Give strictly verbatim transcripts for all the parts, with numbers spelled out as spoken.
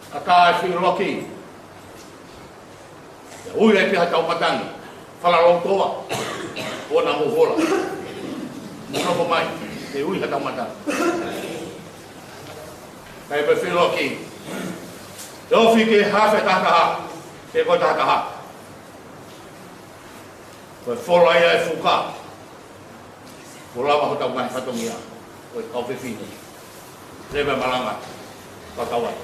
Ka ʻi ai e feʻiloaki, ʻe ui ai pē ha tau matangi, fala lotoa, ʻoua naʻa mou hola. Mou nofo mai, ʻe ui ha tau matangi. Ka ʻi ai pē feʻiloaki, ʻe ofi ke hafe tahataha, ke ko tahataha. Ko e fola ia e fuka. Ko lava hotau ngaahi fatongia, ko e kau fefine. Leva malanga, kau tau ai.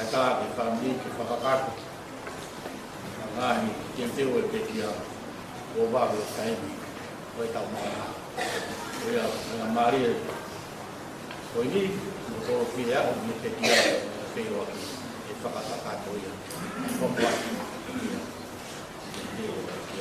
Kae ʻatā ki he fāmili ke fakakakato ʻa e ngaahi teuteu ʻa e pekia ʻo vave ʻo taimi ʻo e tau maʻa. ʻOku faingamālie ko eni, mo tō ki he aʻu ki he pekia, ʻe feʻiloaki ʻe fakakakato ia. Ko e pekia, teuteu ʻa e pekia.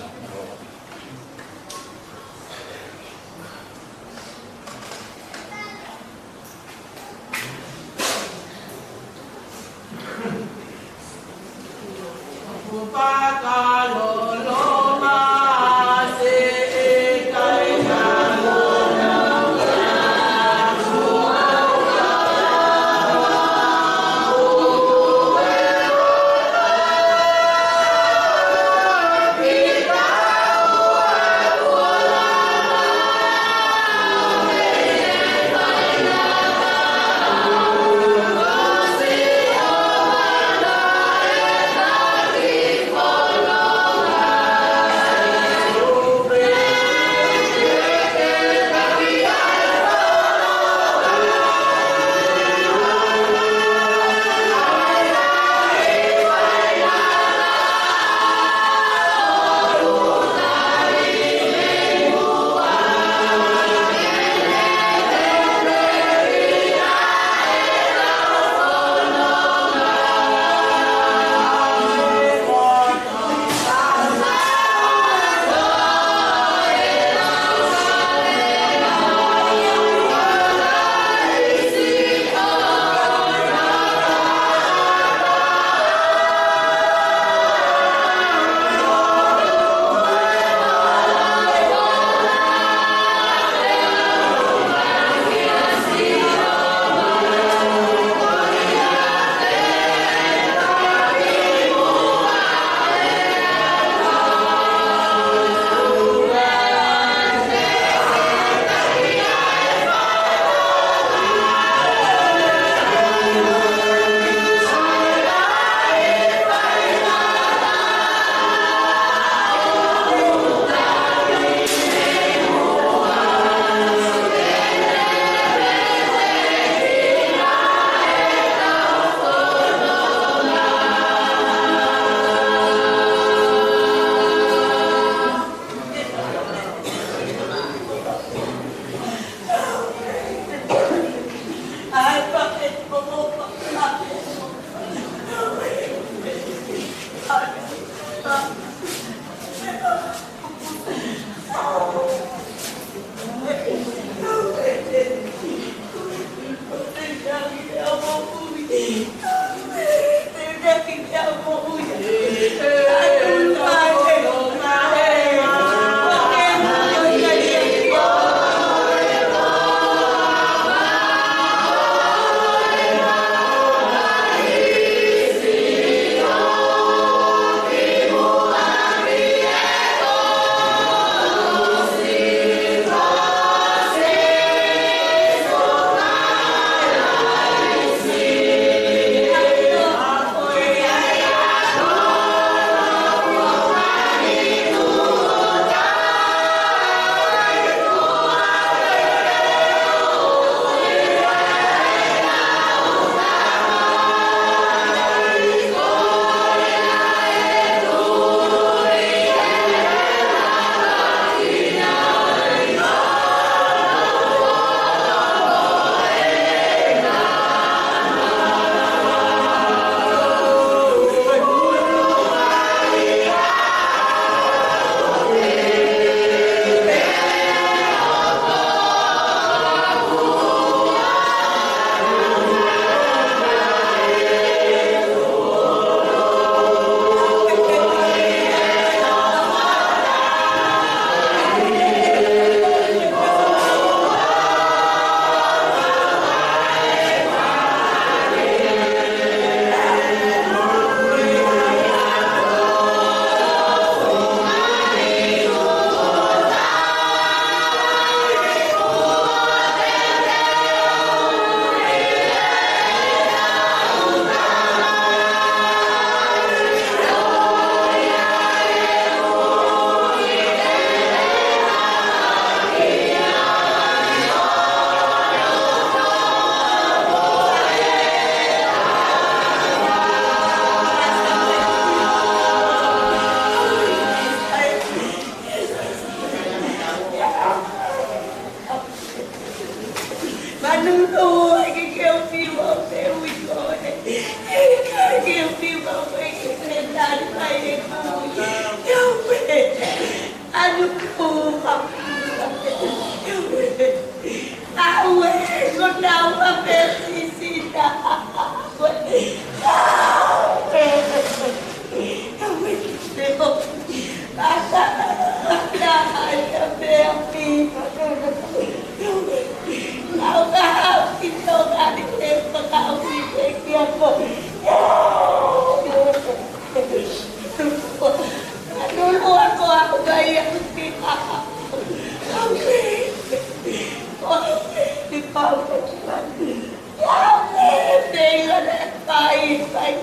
Fai,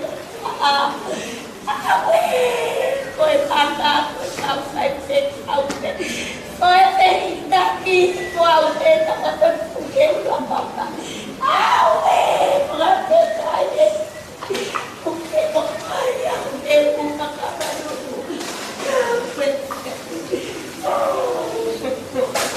ʻauē, ko e pata, ko e kau fai pē, ʻauē. Ko e fehikitaki, ko au pē, tapa ko e puke ua papa. ʻAuē, ko e pata, ʻauē. Puke ko ai, ʻauē, puka kapa nunu. ʻAuē. ʻAuē, ko e pata.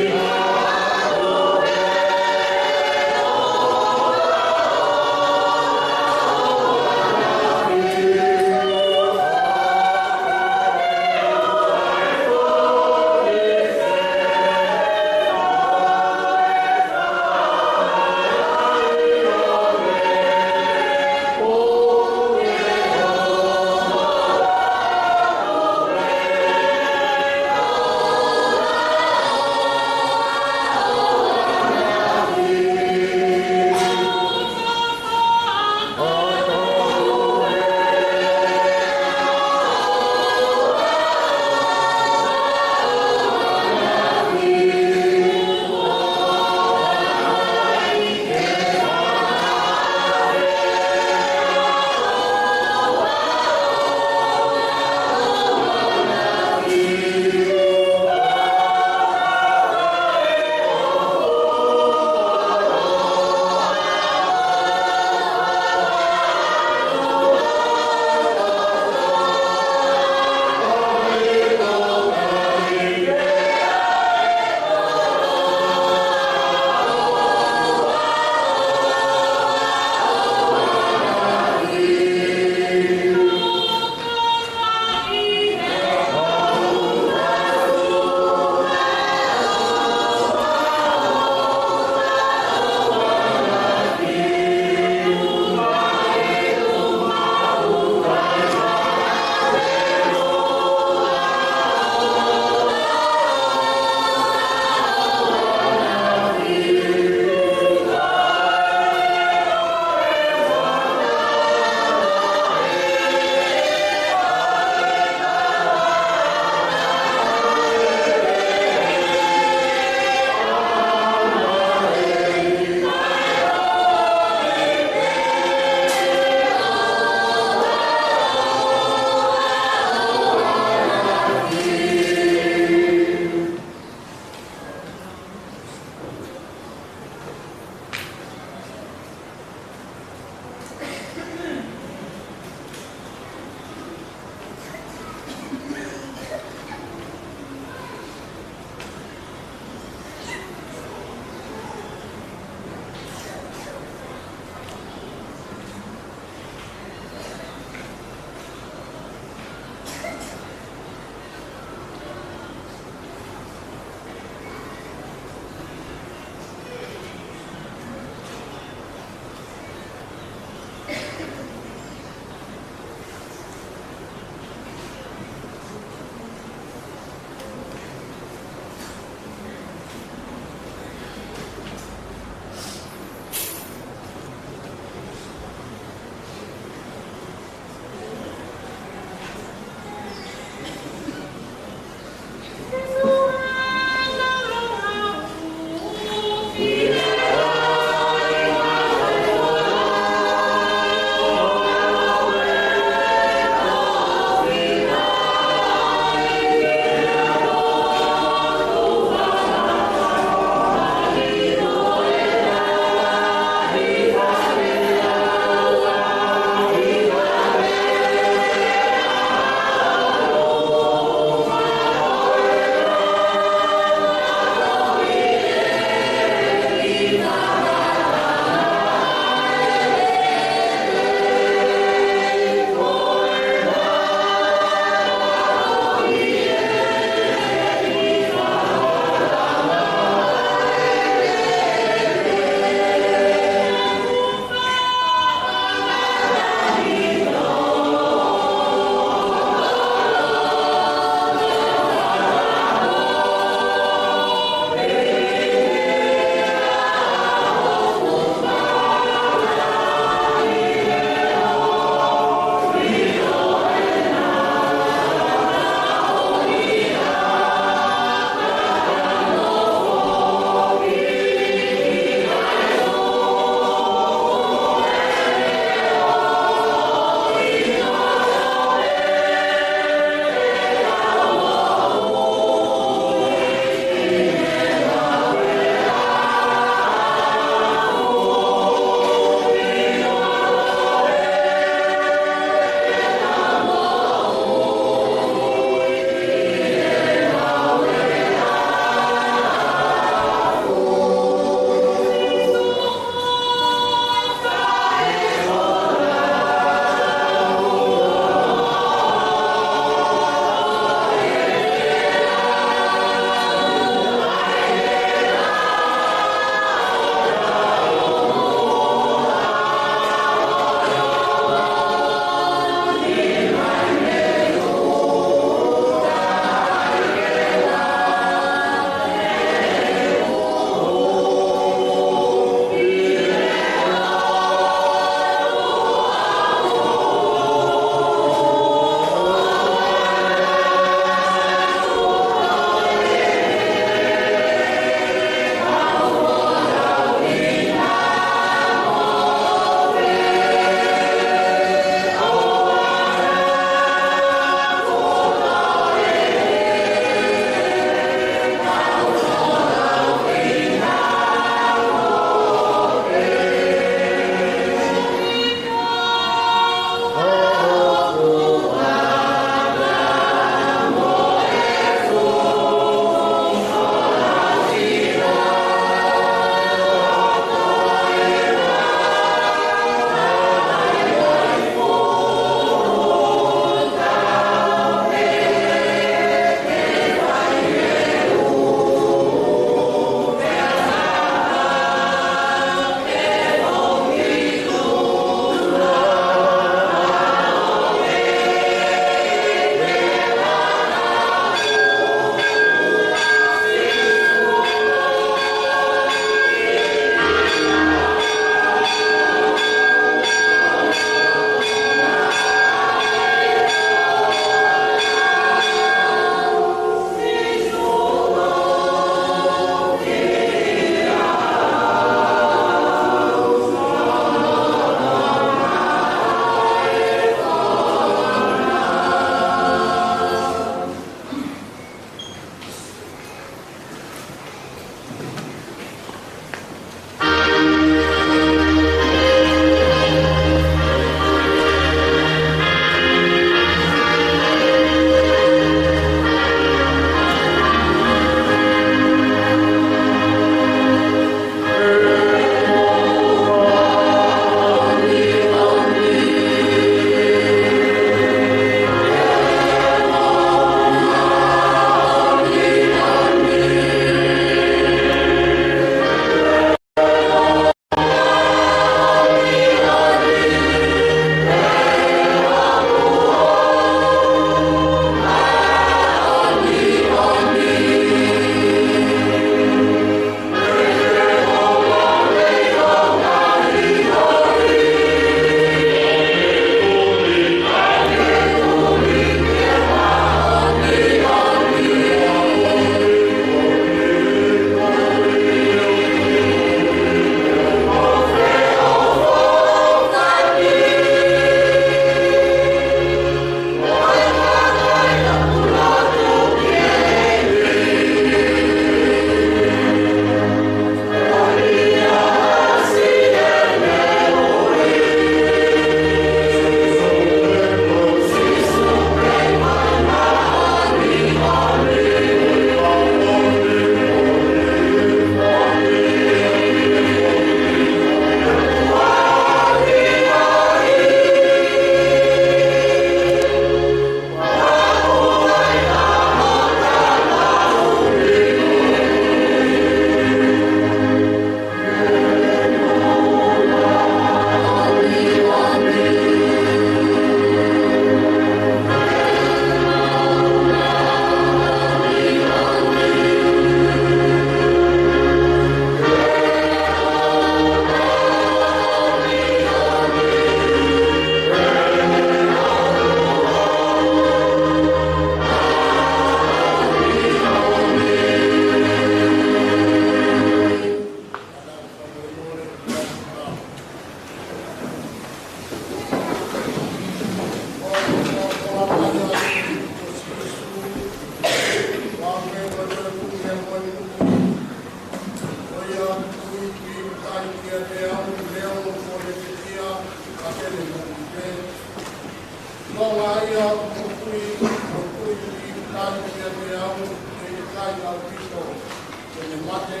mate,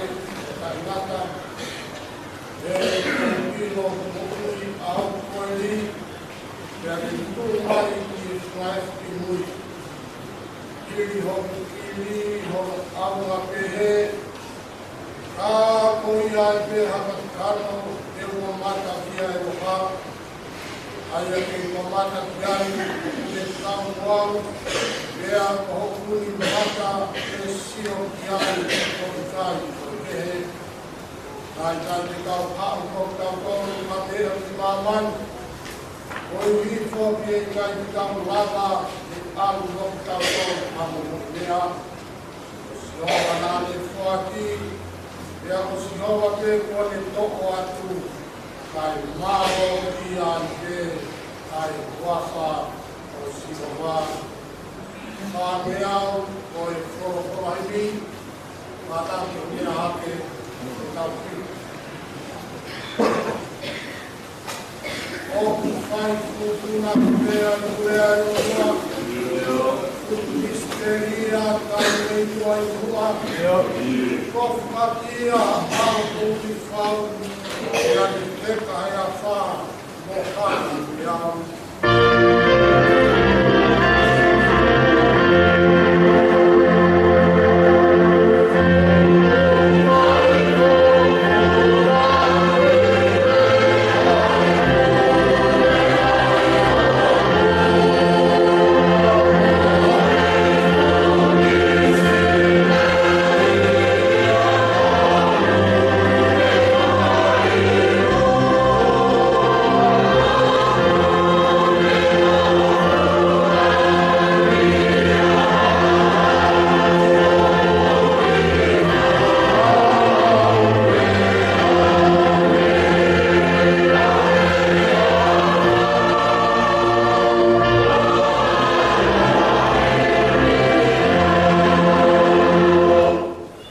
taʻengata, ʻe ʻilo moʻui ʻa hoku koeli, pea ke tuʻu mai ki he funga efu kimui. Hili hoku kili, hono ʻaonga pehē, ka ko ia ai pē ha kakano ʻe ua mata kia e oha, ʻa ia ke mamata ki ai, ke tau au, pea ko hoku ʻuli mata ke sio ki ai, ko e kai, ko e kehe. Naʻe ʻikai te tau haʻu ko tau tau ma te o ki māmani. Koeʻuhi foki ʻe ʻikai te tau lava ʻe ʻalu ko tau tau ma mo mo mea. Ko Sihova naʻa ne foaki, pea ko Sihova pē kuo ne toʻo atu, kae mālō ia ʻi he ʻa e huafa ʻo Sihova. Fāngeau, ko e folofola himi, mātaki o mea hake, ko tau ki. ʻOku fai fufuna pea i lea i ua. Fuku misitelia kai mei ua i ua. Ko fakakia a ʻalu ko i fau. Ia ni teka e afa. Mo fai i au.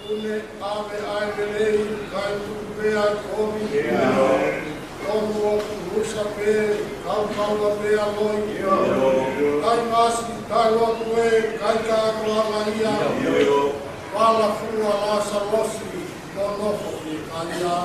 Une ave ai lelei, kai tuku pea kovi. Tonu o kurusa pē, kaukaua pea loi. Kai masi, kai lotu e, kai kātoanga ia. Pala fua la salosi, tonu foki kai ia.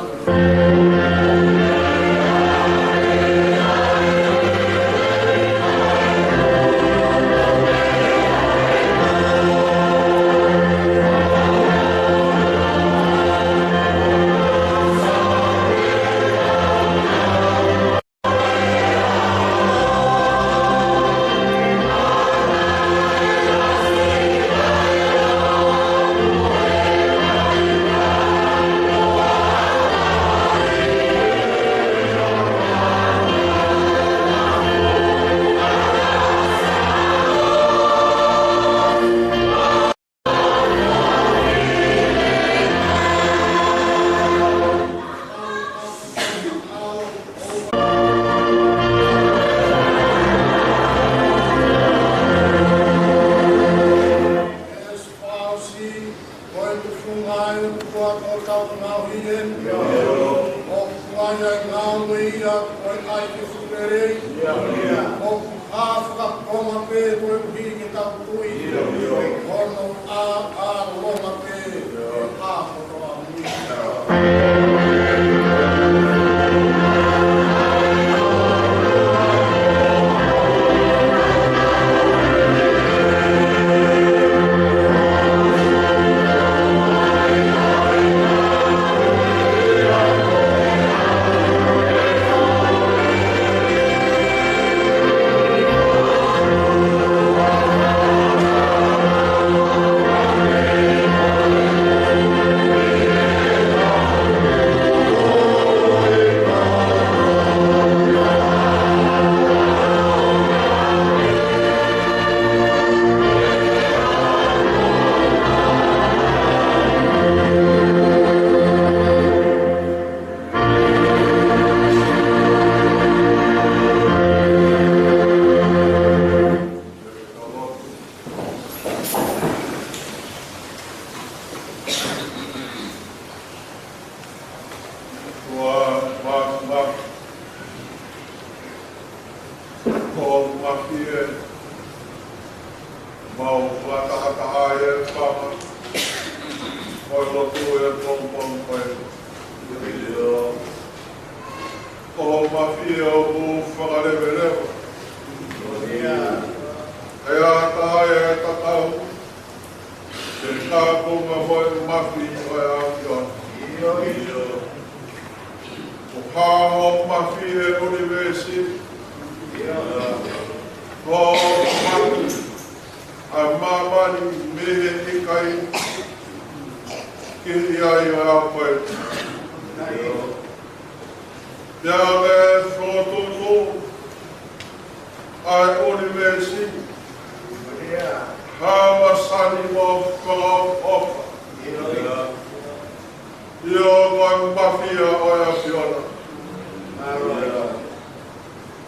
Ko e tufunga ʻa e ʻOtua ko hotau ngaohi ē. ʻOku ʻi ai ʻa e ngāue ia, ko e ʻai ke fuʻu lelei. ʻOku hā fakakonga pē koeʻuhi ke tau tui. Hono ʻāʻā longa pē, ʻa hono ʻamuia. ʻIo, ʻoku fakaleveleva. ʻIo. ʻE ʻatā ʻa e tatau, ke kāpui mo e mafi ʻo e ʻAfiona. ʻIo. ʻIo. Ko e hā hoʻo mafi ʻi he ʻunivēsi? ʻIo. Ko e mafi ʻa māmani mei he ʻikai ki he ʻi ai ʻa koe. ʻIo. Pea ke fokotuʻutuʻu ʻa e ʻunivēsi, hā masani mo fakaʻofoʻofa. ʻIo, ko e mafi ʻo e ʻAfiona.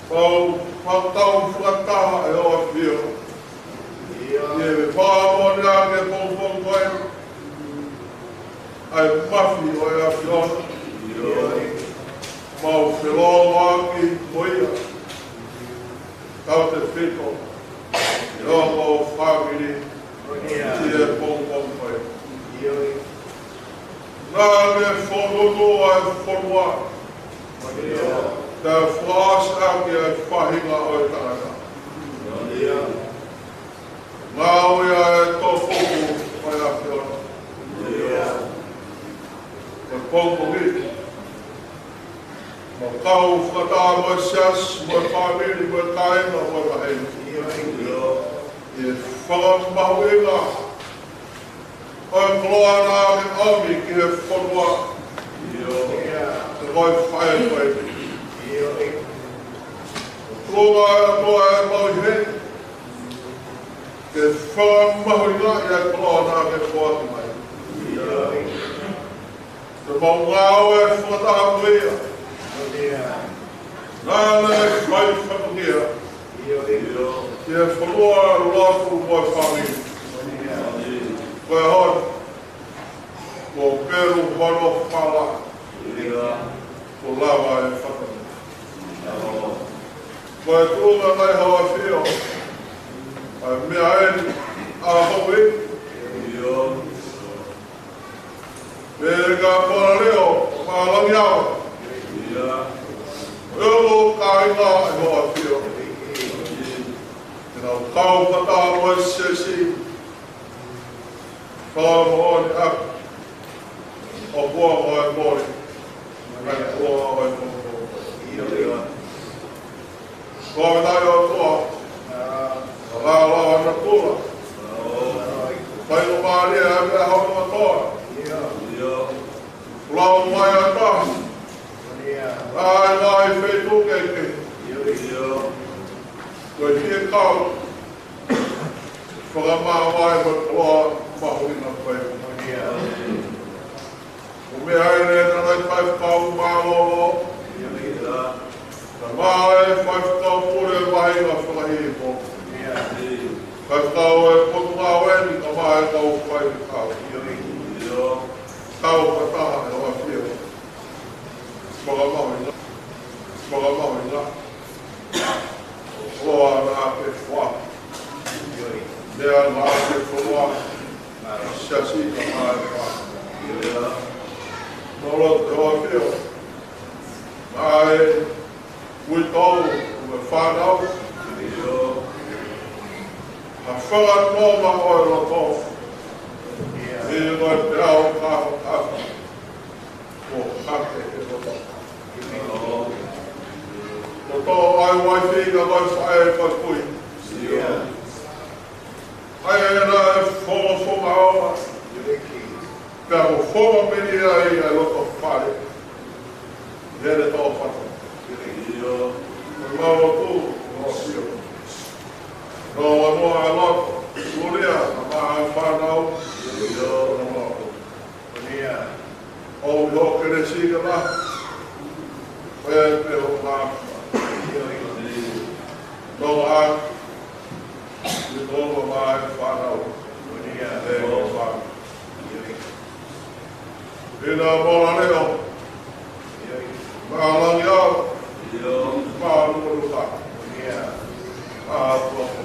Pau, fakatau fakataha ʻe ʻAfiona. ʻIo, ʻe fakamoʻoni ʻaki e pongipongi ko eni ʻa e mafi ʻo e ʻAfiona. ʻIo. Mau felōngoaki mo ia. Tautefito ʻi hoʻo fāmili ʻi he pongipongi ko eni. ʻIo. Naʻa ke fokotuʻu ʻa e fonua, pea fakaʻosi ʻaki ʻa e faʻahinga ʻo e tangata. Ngāue ʻa e toʻukupu ʻo e ʻAfiona. Ko e pongipongi, mau kau fakataha mo e siasi, mo e fāmili, mo e kāinga, mo e vahine, ʻi he fakamahuʻinga ʻo e koloa naʻa ke ʻomi ki he fonua. ʻIo. Ke kau faʻē koe. ʻIo. Tuʻunga ʻe ʻOtua ʻemau ʻi heni ke fakamahuʻingaʻi ʻa e koloa naʻa ke foaki mai. ʻIo. Ke mau ngāue fakataha mo ia. Naʻa ne fai fatongia ʻi he fonua, lotu mo e fāmili. Ko e ʻaho ni, ko Pelu hono fala, kuo lava e fatongia. Ko e tuʻunga nai Hoʻo ʻAfio ʻa e meʻa eni ʻa hoʻo ʻEiki. Pea ka pala leo, pala leo. ʻIo, kāinga ʻe Hoʻo ʻAfio. Ke nau kau fakataha mo e siasi, fakamoʻoni ʻaki ʻa e koloa ʻo e mole, ʻa e koloa ʻo e mole. Ko e meʻa ʻa e ʻOtua, ʻa e lālā natula, faingamālie ʻa e meʻa hono kotoa. Lau mai ʻa tahi, ʻa e ngaahi feituʻu kehekehe, ko e fie kau fakamāvae mo e koloa mahuʻinga ko eni. Ko e meʻa eni naʻe fai fakamaʻa mālōlō, naʻe fai fakapule vaʻinga fakahipo, fai fakau e potungāue ni kae ʻumaʻā e kau faifekau. Kau fakataha ʻe Hoʻo ʻAfio. Fakamahuʻinga, fakamahuʻinga. Koloa naʻa ke foaki. Meʻa naʻa ke foaki. Siasi naʻa ke foaki. Mālō ʻe Hoʻo ʻAfio. Mai, uitou, mo e fānau. Ha fakanonga ʻo e loto. ʻI he ngaahi peau kāfakafa. Ko hake e loto. Loto ʻa e uaifi ka ko e faʻē ko e kui. ʻA ia naʻe fongofonga ʻo. Pea ko fonga pē ia ʻi he loto fale. Hele tau fata. Mau atu, mau sio. Nau ʻalu ʻa e loto. Kulia, ʻa e fānau. ʻO ʻiloa kelesi ka la. ʻOku pehē mai. Nau ʻa. Ni tō mai fānau. ʻE fānau. Pina mola leo. Malangi au. Malu luka. Malu luka.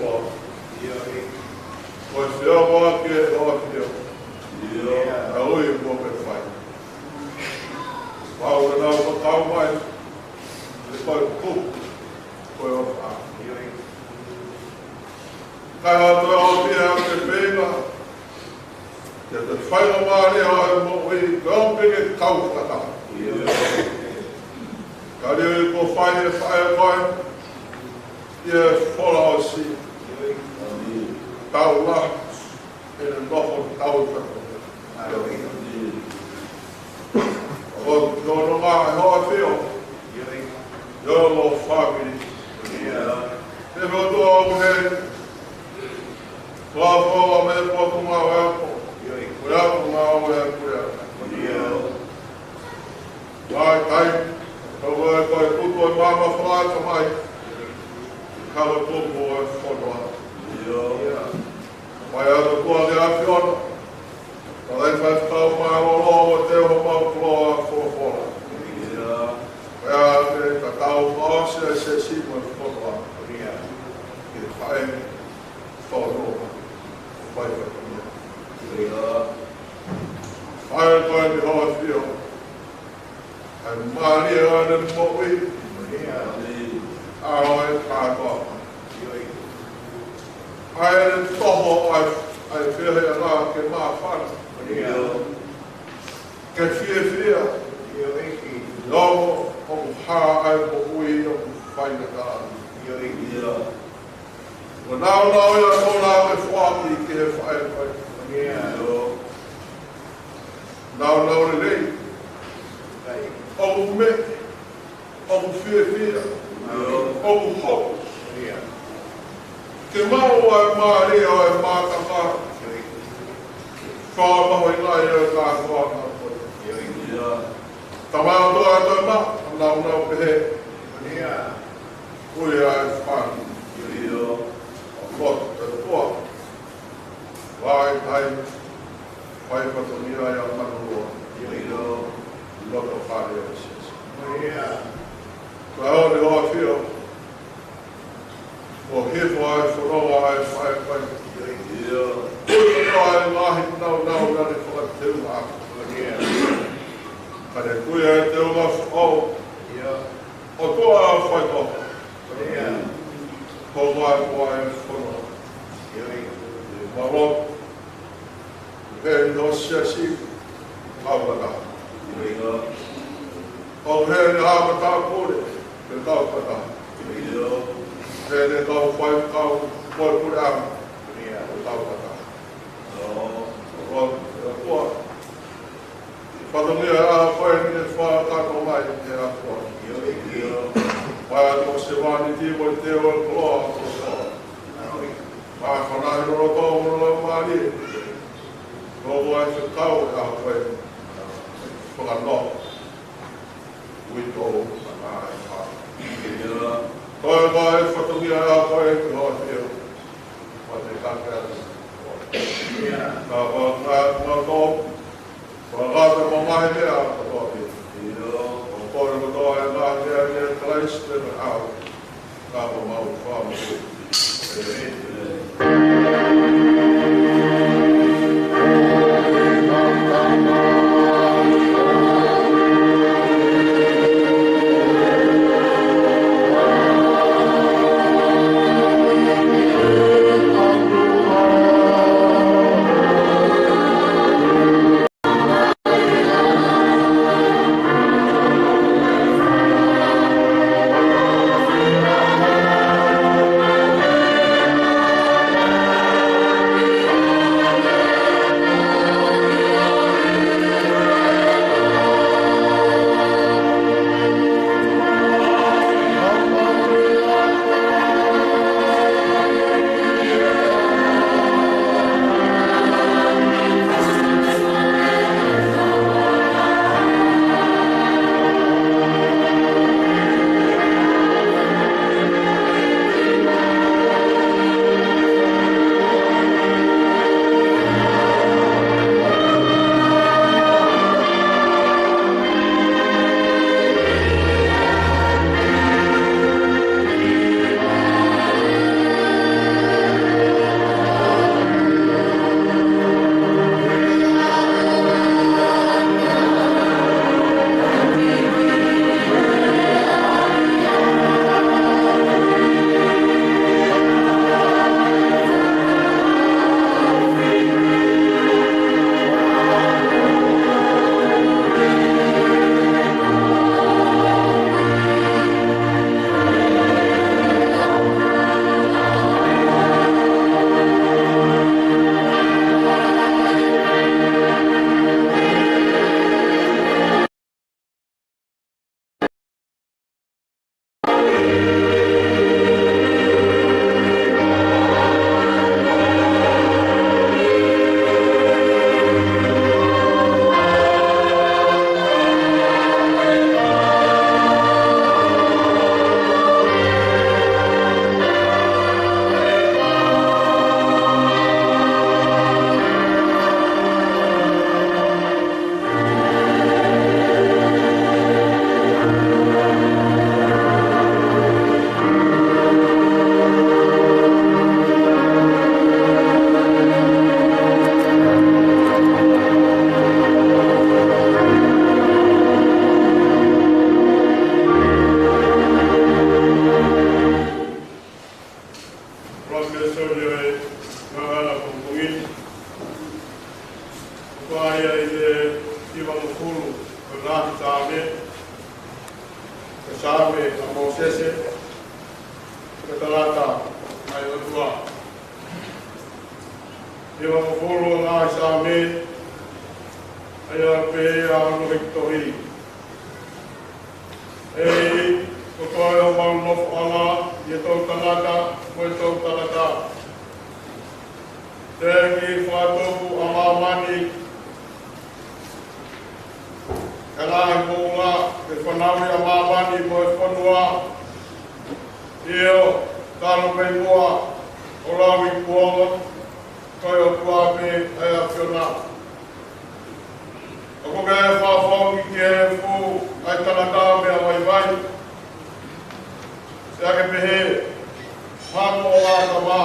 Ko e feo moa ke hoa feo. Au i mo ke fai. Pau e nau ka kau mai. E pau Faingamālie ʻo e moʻui, ko e ʻomi pē ke kau fakataha. Ka liliu kuo fai ʻe he faʻē ko ē ʻi he fola ʻo Sī. Tau lahi ʻene nofo tau tapu. ʻO ki hono ngaahi hoa fio. ʻIo mo fāmili. Pea mo tō au he Fakafofonga mai e potu ngāue ako. Ko e ako ngāue ako ia. Vakai, ko e, ko e tutu e maama fakatamai. Ka ko e tutu e fonua. Mai ʻa e ʻOtua ki he ʻAfiona. Ka lai fai fakau mālōlō ʻo te homau koloa folofola. Pea ke tatau fakaʻosi ʻa e siasi mo e fonua. Ke fai Tō roa. Fai fatongia. Fai koe ki hoʻo ʻAfio. ʻAi mālie ʻa ʻene moʻui. ʻAi kātoa. ʻAi ʻene toho ʻai, ʻai feheʻanga ke māfana. Ke fiefia. Lomo ʻoku hā ʻa e moʻui ʻoku faingataʻa. Ko e nāunau ia ko ena ʻoku foaki ki he faʻē ko ē. Nāunau lelei. ʻOku meʻe, ʻoku fiefia, ʻoku hopo. Ke maʻu ʻa e mālie ʻo e mātaka. Fakamahuʻingaʻi ʻa e kātoanga ko ē. Tama ʻOtua ʻa e Tamai, nāunau pehē. Ko ia ʻa e fāmili. ʻO loto ʻa e ʻOtua. Vakai, fai fatongia ia manulua. Loto fale ʻo Sīsū. Ko e ʻOtua ʻAfio. Ko e hifo ʻa e fononga ʻa e faʻē ko ē. Ko e ngaahi nāunau naʻe fakateuʻi. Ka ne kui ʻa e teunga foʻou. ʻOtua faitoʻo. Ko e ngaahi ko e fononga. Mālō. He no siasi kau fakataha. ʻO he ne hā matāpule, ke kau fakataha. He ne kau faifekau, kau puleʻanga, ke kau fakataha. ʻO, ʻo, ʻo, ʻo, fatongia ʻa e ʻAfiona ke fakakakato mai ʻe he ʻAfiona. Pea ko e sevāniti mo e teu ʻo e koloa, ko e koloa. Māfana ʻi loto mo e laumālie. Ko e faifekau ʻa e ʻAfiona. Fakanoa. Uitou, ʻa e ʻAfiona. Ko e fatongia ʻa e ʻAfiona ki hoʻo ʻAfio. Pea te kake atu. Ka ʻoku ngata ʻa e mamahi meʻa kotoa pē. ʻOku kole kotoa ʻa e ngaahi meʻa ʻia Kalaisi pea mo au. Ka ʻoku mau fāmili. ʻI he hivangofulu ʻo e ngaahi Saame, ko e Saame ʻa Mōsese, ko e tangata ʻa e ʻOtua. Hivangofulu ʻo e ngaahi Saame, ʻa ia ʻoku pehē ʻa hono hiki tohi. ʻEiki, ko koe homau nofoʻanga ʻi he toʻutangata mo e toʻutangata. Teʻeki fakatupu ʻa māmani, kae ngaahi moʻunga, pe fanauʻi ʻa māmani mo e fonua. ʻIo, talu mei muʻa ʻo lauikuonga, ko e ʻOtua pē ʻa e ʻAfiona. ʻOku ke fakafoki ki he efu ʻa e tangata meʻavaivai. Pea ke pehē, Haʻamo ʻakama,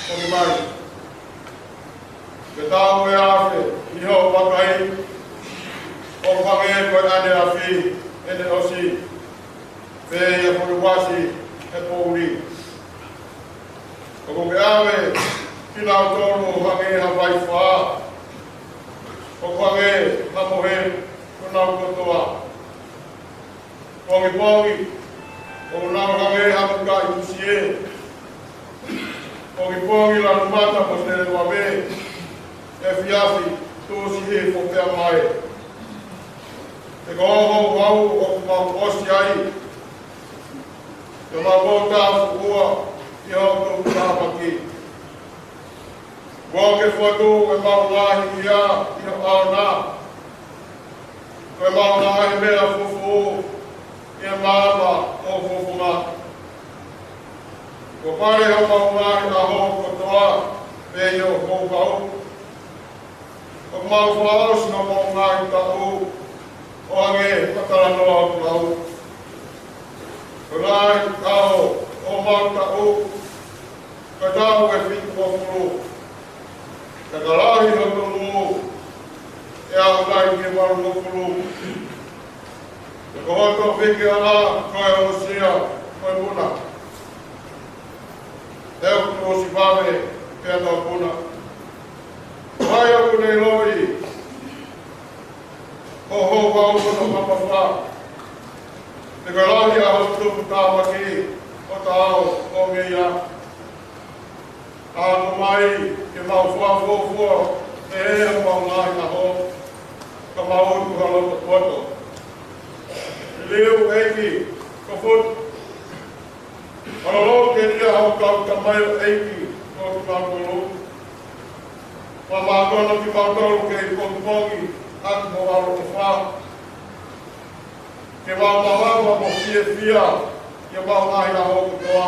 foki mai. Ke tau ʻi he afe ʻi hoʻo vakai, ʻo hangē ko e ʻaneafi ʻene ʻosi, pea ʻe uasi ʻe he poʻuli. ʻOku ke ʻave kinautolu ʻo hangē ha vaifā, ʻo hangē ha mohe ko honau kotoa. Pongipongi, ʻoku nau hangē ha mukaʻi tusie. Pongipongi lanu mata mo tele vave, efiafi tuʻusi hifo pea mae. He ko hoʻo houhau ʻoku mau ʻosi ai, pea mau ʻosi tāfuʻua ʻi hoʻo tāmaki. Kuo ke fotu ʻemau ngaahi hia ʻi ho ʻao na, ko ʻemau ngaahi meʻa fufū ʻi he maama ʻo ho fofonga. Kuo pale homau ngaahi ʻaho kotoa pē ʻi ho houhau. ʻOku mau fakaʻosi homau ngaahi taʻu ʻo hangē ko e talanoa ʻo e lau. Ko e ngaahi ʻaho ʻo homau taʻu, ko e taʻu ʻe fitungofulu. Ka ka lahi hoto nū, ʻe aʻu nai ki he valungofulu. Ka ko hoto vikeʻanga ko e ʻosia mo e muna. He ʻoku tuʻusi vave pea tau muna. Ko hai ʻoku ne ʻiloʻi ho houhau mo hono mamafa? He ko e lahi ʻa hoto tuputāmaki ʻo taʻau ʻo ngeia. Aʻu mai ke mau fakafuofua ʻi homau ngaahi ʻaho, ka mau tuha loto poto. Liliu ʻEiki, ko fotu. Mālō ke lia hau kau tamaioʻeiki ʻo tuʻa kolo. Mālō ke kimautolu kei pongipongi atu mo ʻaloʻofa. Ke mau mamafa mo fiefia ʻi homau ngaahi ʻaho kotoa.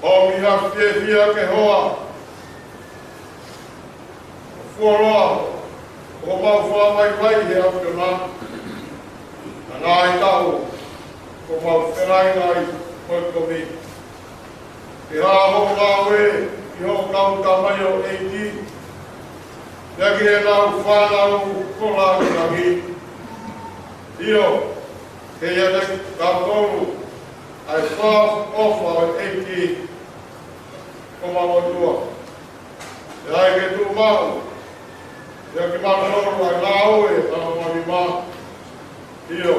ʻOmi ha fiefia ke hoa. Fuoloa ʻo homau fakavaivai he ʻAfiona. Ka ngaahi taʻu ʻoku mau fengaingai mo e kovi. Ke hā hoʻo ngāue ʻi hoʻo kau tamaioʻeiki, pea ki heʻenau fānau ko langilangi. ʻIo, ke ʻiate kitautolu ʻa e fakaʻofa ʻo e ʻEiki ko homau ʻOtua. ʻE ʻai ke tuʻumaʻu ʻiate kimautolu ʻa e ngāue ʻa homau nima. ʻIo,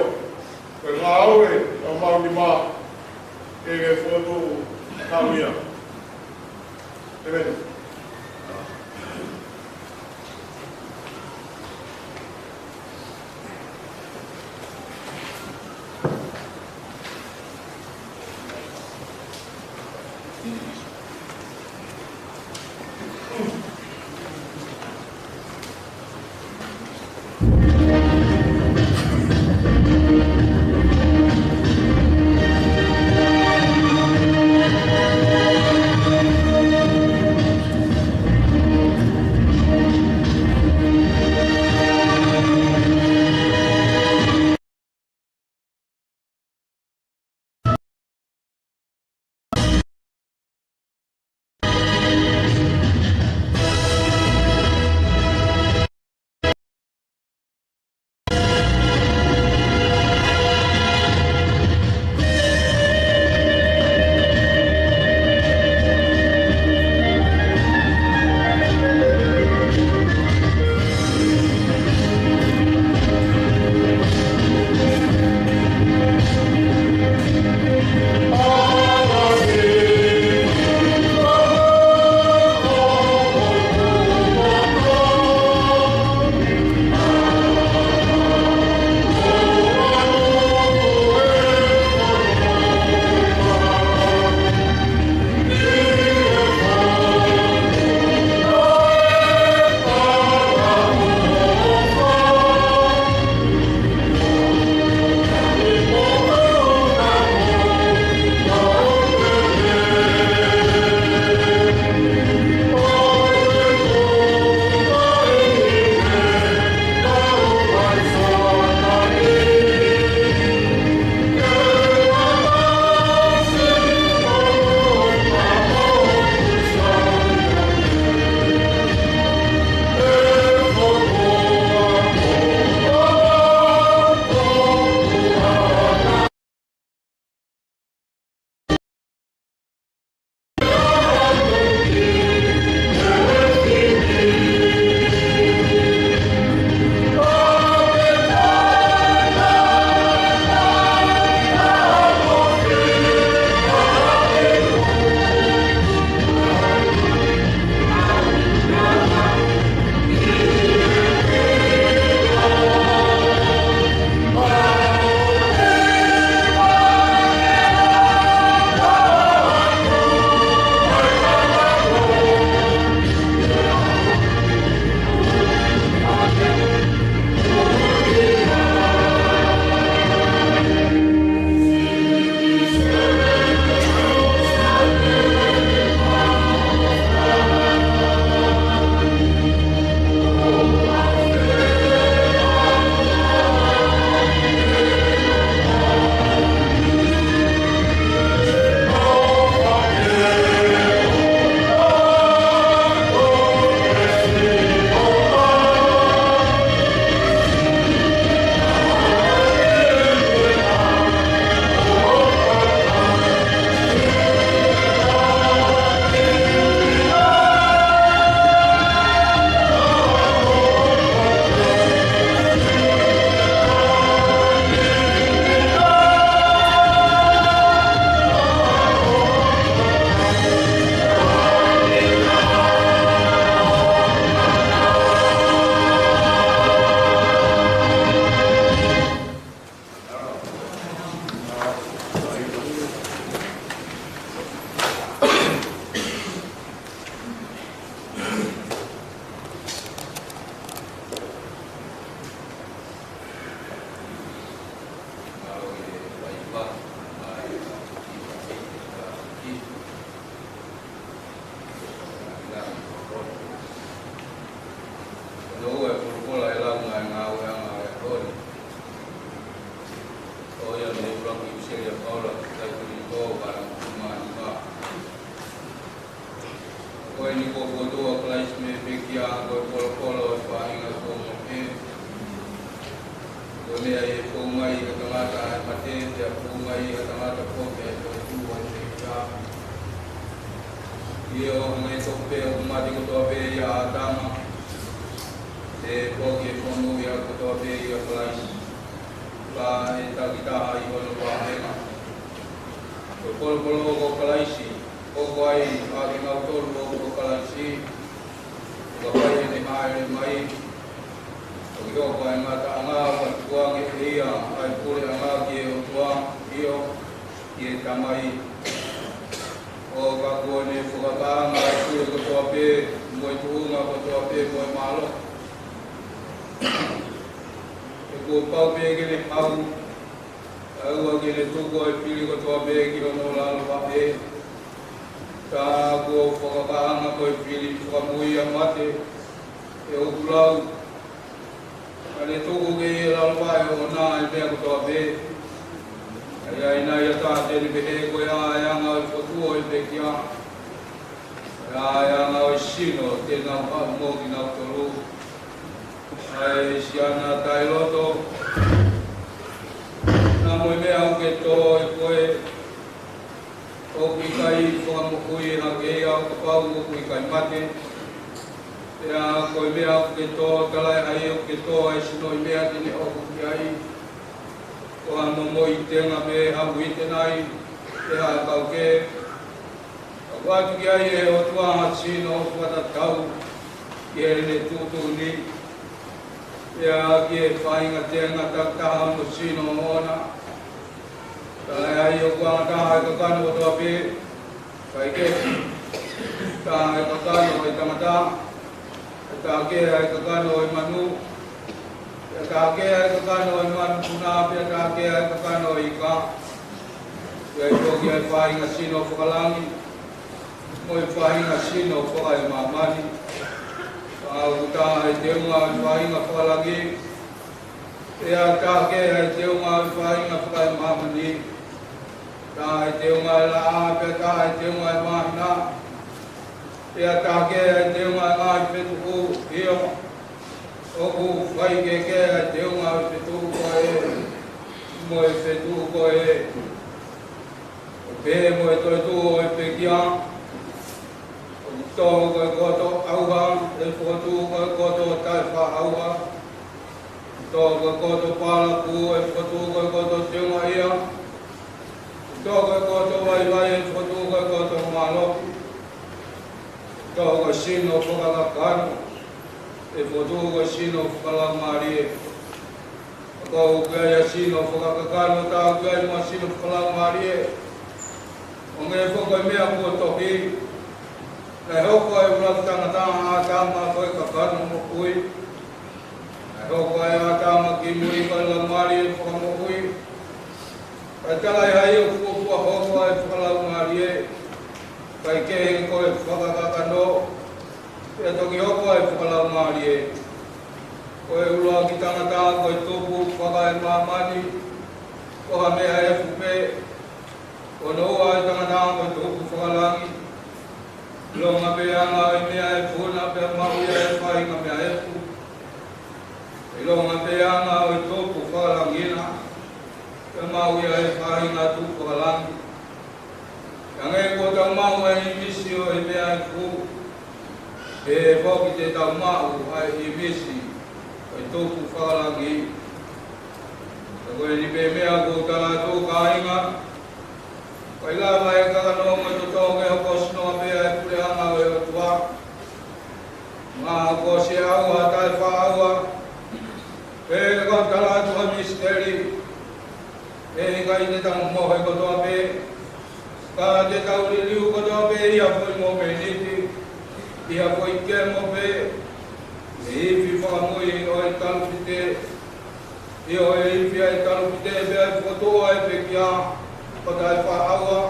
ko e ngāue ʻa homau nima ke ke fotu ʻa ia. ʻĒmeni. ʻE foki e fonu ia kotoa pē ʻia Kalaisi, pea ʻe takitaha ʻi hono vāhenga. Ko e polopolo ko Kalaisi, hoko ai ʻa kinautolu ʻoku ʻo Kalaisi, ʻo ka fai ʻene hāʻele mai, ʻo ki hoko ai ngataʻanga, ʻo ka tukuange ʻe ia ʻa e puleʻanga ki he ʻOtua, ʻio, ki he Tamai. ʻO ka kuo ne fakakaʻanga ʻa e pule kotoa pē, mo e tuʻunga kotoa pē, mo e mālohi. He kuo pau pē ke ne haʻu, kae ʻoua ke ne tuku ʻa e fili kotoa pē ki hono lalo vaʻe. Tā kuo fakakaʻanga ko e fili fakamui ʻa mate, ʻe ʻoku lau. Ka ne tuku ki he lalo vaʻe ʻoʻona ʻa e meʻa kotoa pē. ʻA ia ʻi he ʻikai ha taha te ne pehē ko e hā ʻa e anga ʻo e fotu ʻo e pekia, ko e hā ʻa e anga ʻo e sino te nau haʻu mo kinautolu. ʻA e siana taʻeloto, naʻa mo e meʻa ʻoku ke tō ʻe koe, ʻoku ʻikai fakamoʻui hake ia ʻo kapau ʻoku ʻikai mate. Pea ko e meʻa ʻoku ke tō, talaʻehai ʻoku ke tō ʻa e sino ʻi he meʻa te ne ʻoku ki ai. Ko ha momoʻi tenga pē, ha uite nai, pe ha kau kehe. Ka ʻoatu ki ai ʻe he ʻOtua ha sino fakatatau ki heʻene tuʻutuʻuni, pea ki he faʻahinga tenga takitaha hono sino ʻoʻona. Talaʻehai ʻoku angataha ʻa e kakano kotoa pē, kae kehe, taha ʻa e kakano ʻo e tangata, pea taha kehe ʻa e kakano ʻo e manu, pea taha kehe ʻa e kakano ʻo e manupuna, pea taha kehe ʻa e kakano ʻo e ika. Pea ʻi ai foki ʻa e faʻahinga sino fakalangi, mo e faʻahinga sino fakaemāmani. Ka ʻoku taha ʻa e teunga ʻo e faʻahinga fakalangi, pea taha kehe ʻa e teunga ʻo e faʻahinga fakaemāmani. Taha ʻa e teunga ʻo e laʻā, pea taha ʻa e teunga ʻo e māhina, pea taha kehe ʻa e teunga ʻo e ngaahi fetuʻu. ʻIo, ʻoku faikehekehe ʻa e teunga ʻo e fetuʻu ko ē mo e fetuʻu ko ē. ʻO pehē mo e toetuʻu ʻo e pekia, ʻoku tō ko e koto ʻauha, ʻe fokotuʻu ko e koto taʻefaʻaʻauha. ʻOku tō ko e koto palapu, ʻe fokotuʻu ko e koto teungaʻia. ʻOku tō ko e koto vaivai, ʻe fokotuʻu ko e koto mālohi. ʻOku tō ko e sino fakakakano, ʻe fokotuʻu ko e sino fakalaumālie. Ka ʻoku ʻi ai ʻa e sino fakakakano, tā ʻoku ʻi ai mo ha sino fakalaumālie. ʻO ngē foki e meʻa kuo tohi: Naʻe hoko ʻa e ʻuluaki tangata, ʻa ʻĀtama, ko e kakano moʻui. Naʻe hoko ʻa ʻĀtama ki mui ko e laumālie fakamoʻui. Kae talaʻehai ʻoku fuofua hoko ʻa e fakalaumālie, kae kehe ko e fakakakano, pea toki hoko ʻa e fakalaumālie. Ko e ʻuluaki tangata ko e tupu fakaemāmani, ko ha meʻa efu pē. Ko hono ua ʻo e tangata ko e tupu fakalangi. ʻIlonga pē ʻa e anga ʻo e meʻa efu na, pea maʻu ia ʻe he faʻahinga meʻa efu. ʻIlonga pē ʻa e anga ʻo e tupu fakalangi na, pea maʻu ia ʻe he faʻahinga tupu fakalangi. Hangē kuo tau maʻu ʻa e ʻīmisi ʻo e meʻa efu, pehē foki te tau maʻu ʻa e ʻīmisi ʻo e tupu fakalangi. Ka ko eni pē meʻa ʻoku ou tala atu, kāinga: ʻIkai lava ʻe he kakano mo e toto ke hoko ʻo sino pē ʻa e puleʻanga ʻo e ʻOtua. Naʻa ko e ʻauha taʻefaʻaʻauha, pea ʻoku ou tala atu ha misiteli: ʻe ʻikai te tau mohe kotoa pē, ka te tau liliu kotoa pē ʻi ha foʻi mōmeniti, ʻi ha foʻi kemo pē, ʻi he ifi fakamui ʻo e talupite. ʻIo, ʻe ifi ʻa e talupite, pea ʻe fokotuʻu ʻa e pekia ʻo taʻefaʻaʻauha.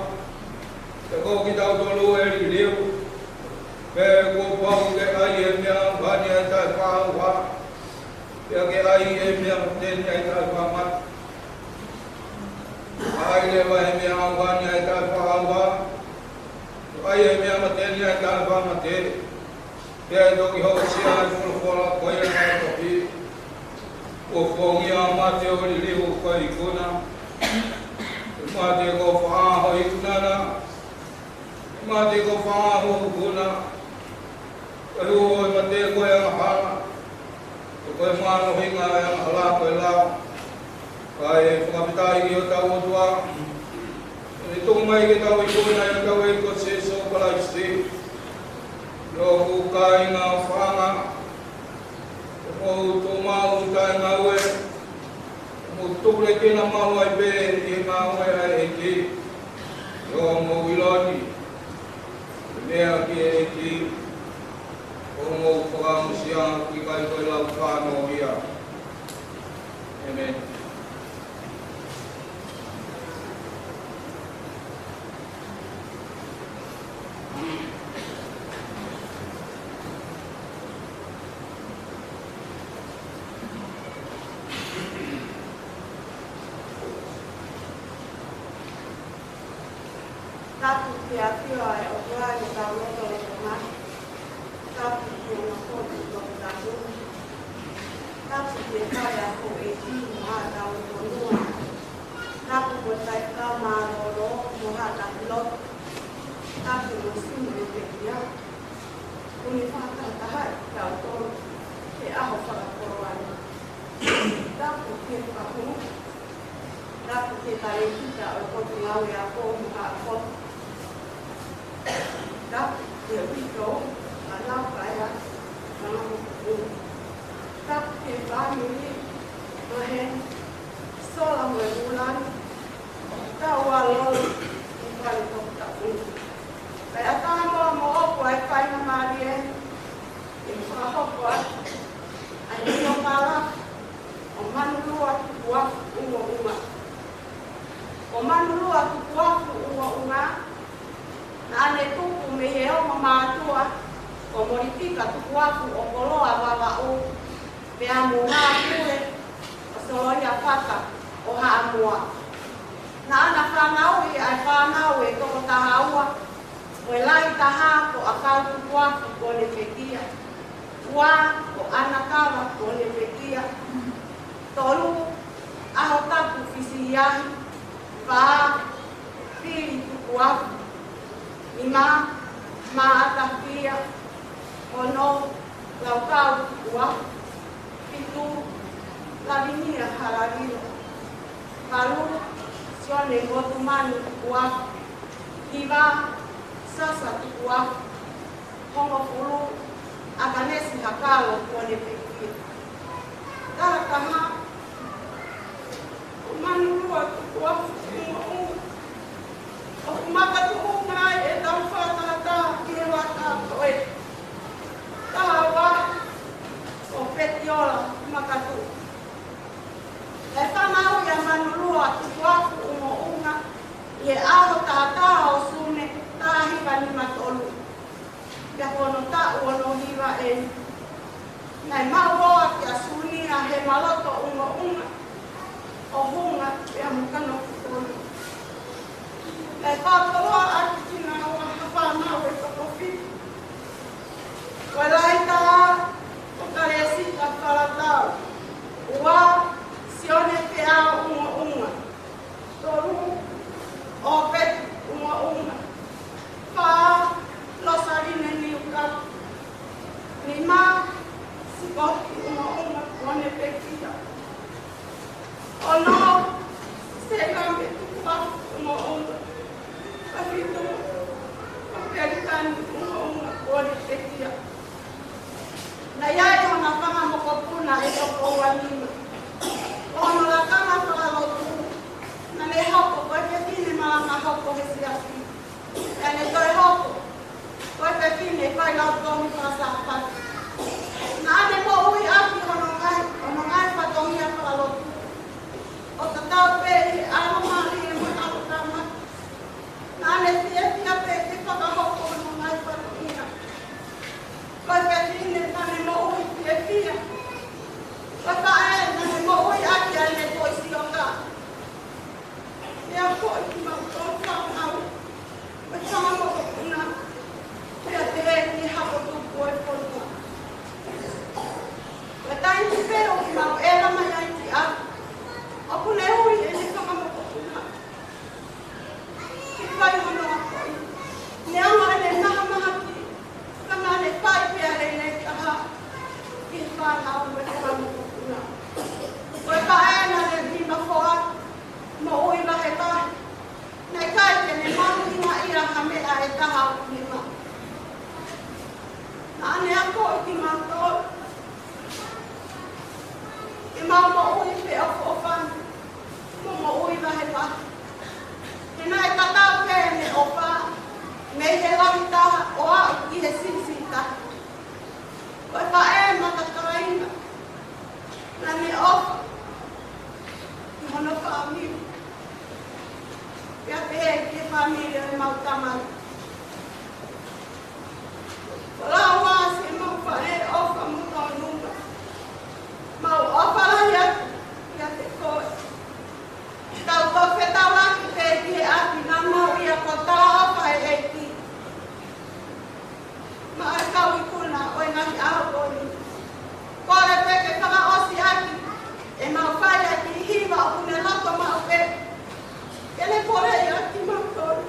Pea ko kitautolu ʻe liliu, pea kuo pau ke ʻai ʻe he meʻa ʻauha ni ʻa e taʻefaʻaʻauha, pea ke ʻai ʻe he meʻa mate ni ʻa e taʻefaʻamate. ʻAi leva ʻe he meʻa ʻauha ni ʻa e taʻefaʻaʻauha, ʻai ʻe he meʻa mate ni ʻa e taʻefaʻamate. Pea ʻe toki hokosia ʻa e folofola ko ia naʻe tohi: Kuo fongia ʻa mate ʻo liliu ko e ikuna. ʻE mate, ko fē hoʻo ikuna na? ʻE mate, ko fē hoʻo ikuna? Ko e hū ʻo e mate ko e angahala. Ko e mālohinga ʻo e angahala ko e lao. Kae fakafetaʻi ki hotau ʻOtua, ʻene tuku mai ke tau ikuna ʻi hotau ʻEiki ko Sīsū Kalaisi. ʻIo, ʻoku kāinga ʻofaʻanga, ʻoku mou tuʻu maʻu taʻengaue, ʻoku mou tukulekina maʻu ai pē ʻi he ngāue ʻa e ʻEiki. ʻIo, mou ʻilo ni, meʻa ki he ʻEiki, ʻoku mou fakaʻamusia, ʻoku ʻikai ko e lau fānau ia. ʻĒmeni. Tapu ki he ʻafio ʻa e ʻOtua ʻi hotau lotolotonga. Tapu ki hono potu toputapu. Tapu ki he fale ʻa e houʻeiki mo haʻatau fonua. Tapu ki he faifekau mālōlō mo haʻa taki lotu. Tapu mo Sini mo e pekia. ʻOku ne fakatahatahaʻi kitautolu he ʻaho fakakoloa ni. Tapu ki he fahu. Tapu ki he talēkita ʻo e Potungāue Ako mo Haʻa Ako. Tapu ki he uitou, ʻa Laukaea, mo e ongo mokopuna. Tapu ki he fāmili, mo e sola mo e lulani, ʻo Taualolo, mo e fale toputapu. Kae ʻatā mo moʻoku ʻa e faingamālie, ke fakahoko atu ʻa e ʻiloʻi mālō ʻo Manulua Tukuafu Umauma. Ko Manulua Tukuafu Umauma, naʻa ne tupu mei he ongo mātuʻa ko Molitika Tukuafu ʻo Koloa Vavaʻu, pea mo Ngāpule ʻo Soloia Fata ʻo Haʻamoa. Naʻa na fanauʻi ʻa e fānau ʻe toko taha ua, ko e lahi taha ko ʻAkau Tukuafu kuo ne pekia. Ua ko ʻAnakava kuo ne pekia. Tolu, ʻAhotapu Fisiahi. Fā, Fili Tukuafu. Nima, Maʻata Fia. Ono, Laukau Tukuafu. Fitu, Lavinia Halalilo. Valu, Sione Motumanu Tukuafu. Hiva, Sasa Tukuafu. Hongofulu, ʻAkanesi Hakalo kuo ne pekia. Taha taha, ko Manulua Tukuafu Umauma. ʻOku makatuʻunga ai ʻetau fakatahataha ki he vaka ko e taha ua, ko Petiola Makatuʻu. Naʻe fanauʻi ʻa Manulua Tukuafu Umauma ʻi he ʻaho taha taha ʻo Sune, taha hiva nima tolu. Pea ko hono taʻu ono hiva eni. Naʻe maʻu ʻo ʻaki ʻa Sunia Hemaloto Umauma ʻo Hunga pea mo Kanokupolu. Naʻe fakakoloa ʻaki kinaua ha fānau ʻe toko fitu. Ko e lahi taha ko Kalesika Falatau. Ua, Sione Feao Umauma. Tolu, ʻOpeti Umauma. Fā, Losaline Niukapu. Nima, Sikoti Umauma kuo ne pekia. Ono, Selame Tukuafu Umauma. Ka fitu, ko Pelikani Umauma kuo ne pekia. Naʻe ʻi ai hona fanga mokopuna ʻe toko ua nima. Ko hono lakanga fakalotu, naʻa ne hoko ko e fefine malanga hoko he siasi. Pea ne toe hoko ko e fefine failautohi faka-Sāpate. Naʻa ne moʻui ʻaki hono ngaahi, hono ngaahi fatongia fakalotu, ʻo tatau pē ʻi he ʻalomālie mo e ʻalotāmaki. Naʻa ne fiefia pē ke fakahoko hono ngaahi fatongia. Ko e fefine naʻa ne moʻui fiefia. Ko e faʻē naʻa ne moʻui ʻaki ʻa ʻene foʻi sioka. Pea foʻi kimautolu fānau, mo e fanga mokopuna, pea pehē ki he hako tupu ʻo e fonua. Ko e taimi ʻe taha ʻoku ne maʻu. Naʻa ne akoʻi kimautolu ke mau moʻui pē ʻofaʻofani, mo moʻui vahevahe. He naʻe tatau pē ʻene ʻofa mei he lahi taha ʻo aʻu ki he siʻisiʻi taha. Ko e faʻē matakalaina, naʻa ne ʻofa ki hono fāmili, pea pehē ki he fāmili ʻo ʻemau tamai. Ko lau ā siʻemau faʻē ʻofa mo tōnunga, mau ʻofa lahi atu kiate koe. Tau toki fetaulaki pē ki he ʻapi, naʻa mau ʻia ko e talaʻofa ʻa e ʻEiki maʻa e kau ikuna ʻo e ngaahi ʻaho ko eni. Kole pē ke fakaʻosi ʻaki ʻemau fai ʻa e kiʻi hiva ʻoku ne loto maʻu pē ke ne poleʻi ʻaki kimautolu.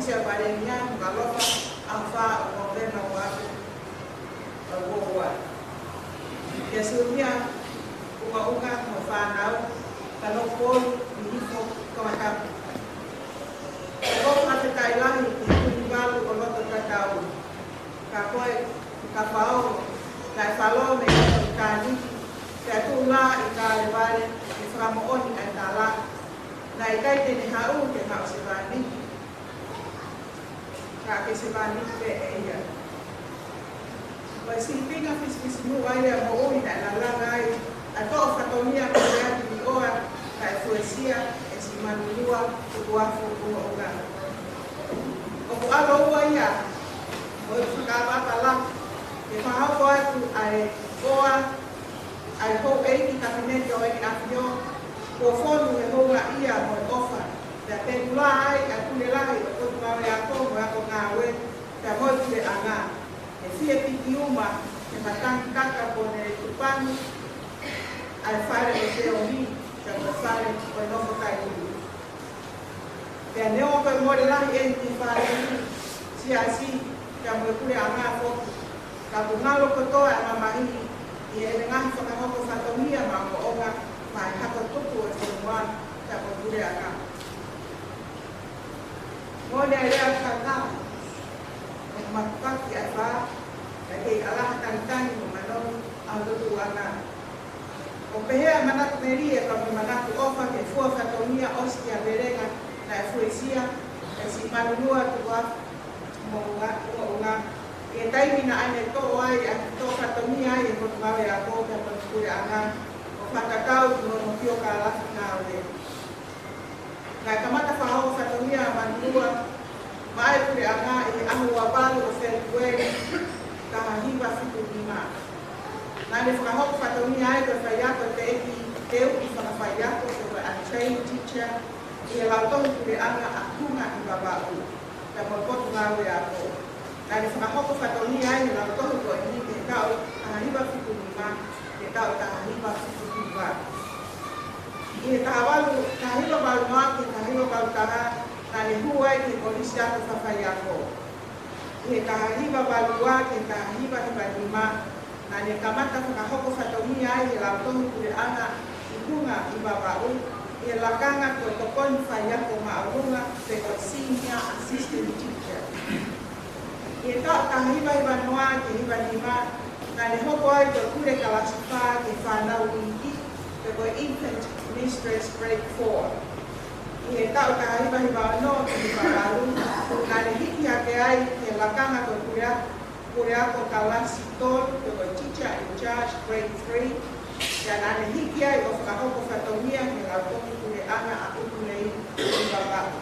Siavalenia, Nukuʻalofa, ʻaho fā ʻo Nōvema ua afe ua ua. Kia Siumia Umaunga mo e fānau, Kanokupolu, Nihifo, Tongatapu. ʻOku ou fakafetaʻi lahi ki he Tuʻi Valu ʻo loto tatau. Ka ko e, ka fao, naʻe falo mei he ʻitāniti, pea tuʻu lā ʻi Kalevale, ʻi he fakamoʻoni ʻa e tala. Naʻe ʻikai te ne haʻu ke haʻu sevāniti, ka ke sevāniti pē ʻe ia. Ko e sīpinga fisifisimuʻa ia ʻo e moʻui naʻe lalanga ai ʻa e toʻo fatongia ko ia ki he ʻOa, kae fuesia ʻe Simanulua Tukuafu Umaunga. ʻOku ʻalu ua ia, ʻo e fakaʻapaʻapa lahi, ke fakahoko atu ʻa e ʻOa, ʻa e houʻeiki Kapineti ʻo ʻEne ʻAfio, kuo fonu he houngaʻia mo e ʻofa, pea pēpula ai ʻa e pule lahi ʻo e Potungāue Ako mo e Ako Ngāue, pea mo e puleʻanga. ʻE fie piki uma, ʻe matangi kaka pone tupangi ʻa e fale ʻo Teohi, pea mo e fale ʻo e Nongo Tainui. Pea neongo ko e mole lahi ʻeni ki he fāmili, siasi, pea mo e puleʻanga foki, ka ʻoku ngalo kotoa e mamahi ʻi heʻene ngaahi fakahoko fatongia maʻongoʻonga maʻá e hako tupu ʻo e fonua, pea mo e puleʻanga. Mole ʻa e lea ʻa e kakai, ʻoku makupaki ʻa e fā, kae kei ʻalaha tangitangi mo manongi ʻa e tutuʻanga. ʻOku pehē ʻa e manatu melie pea mo e manatu ʻofa ke fua fatongia ʻosi ki ha velenga naʻe fuesia ʻe Simanulua Tukuafu Umaunga, Umaunga, ʻi he taimi naʻá ne toʻo ai ʻa e toʻo fatongia ai e Potungāue Ako pea mo e puleʻanga, ʻo fakatatau ki hono fiokālafi ngāue. Naʻe kamata fakahoko fatongia ʻa Manulua maʻá e puleʻanga ʻi he ʻaho ua valu ʻo Fēpueli taha hiva fitu nima. Naʻá ne fakahoko fatongia ai ko e faiako teʻeki teuʻi fakafaiako, pe ko e untrained teacher, ʻi he Lautohi Puleʻanga ʻa Hunga ʻi Vavaʻu, pea mo e Potungāue Ako. Naʻá ne fakahoko fatongia ai he lautohi ko eni mei he taʻu taha hiva fitu nima ki he taʻu taha hiva fitu hiva. ʻI he taha valu, taha hiva valu noa ki he taha hiva valu taha, naʻá ne hū ai ki he Kolisi Ako Fakafaiako. ʻI he taha hiva valu ua ki he taha hiva hiva nima, naʻá ne kamata fakahoko fatongia ai he Lautohi Puleʻanga ʻi Hunga ʻi Vavaʻu, ʻi he lakanga ko e tokoni faiako māʻolunga, pe ko e senior assistant teacher. ʻI he taʻu taha hiva hiva noa ki he hiva nima, naʻá ne hoko ai ko e pule kalasi fā ki he fānau iiki, pe ko e infant mistress grade four. ʻI he taʻu taha hiva hiva ono ki he hiva valu, naʻá ne hiki hake ai ki he lakanga ko e pule ako, pule ako kalasi tolu, pe ko e teacher in charge grade three, pea naʻá ne hiki ai ʻo fakahoko fatongia he Lautohi Puleʻanga ʻa ʻUtunei ʻi Vavaʻu.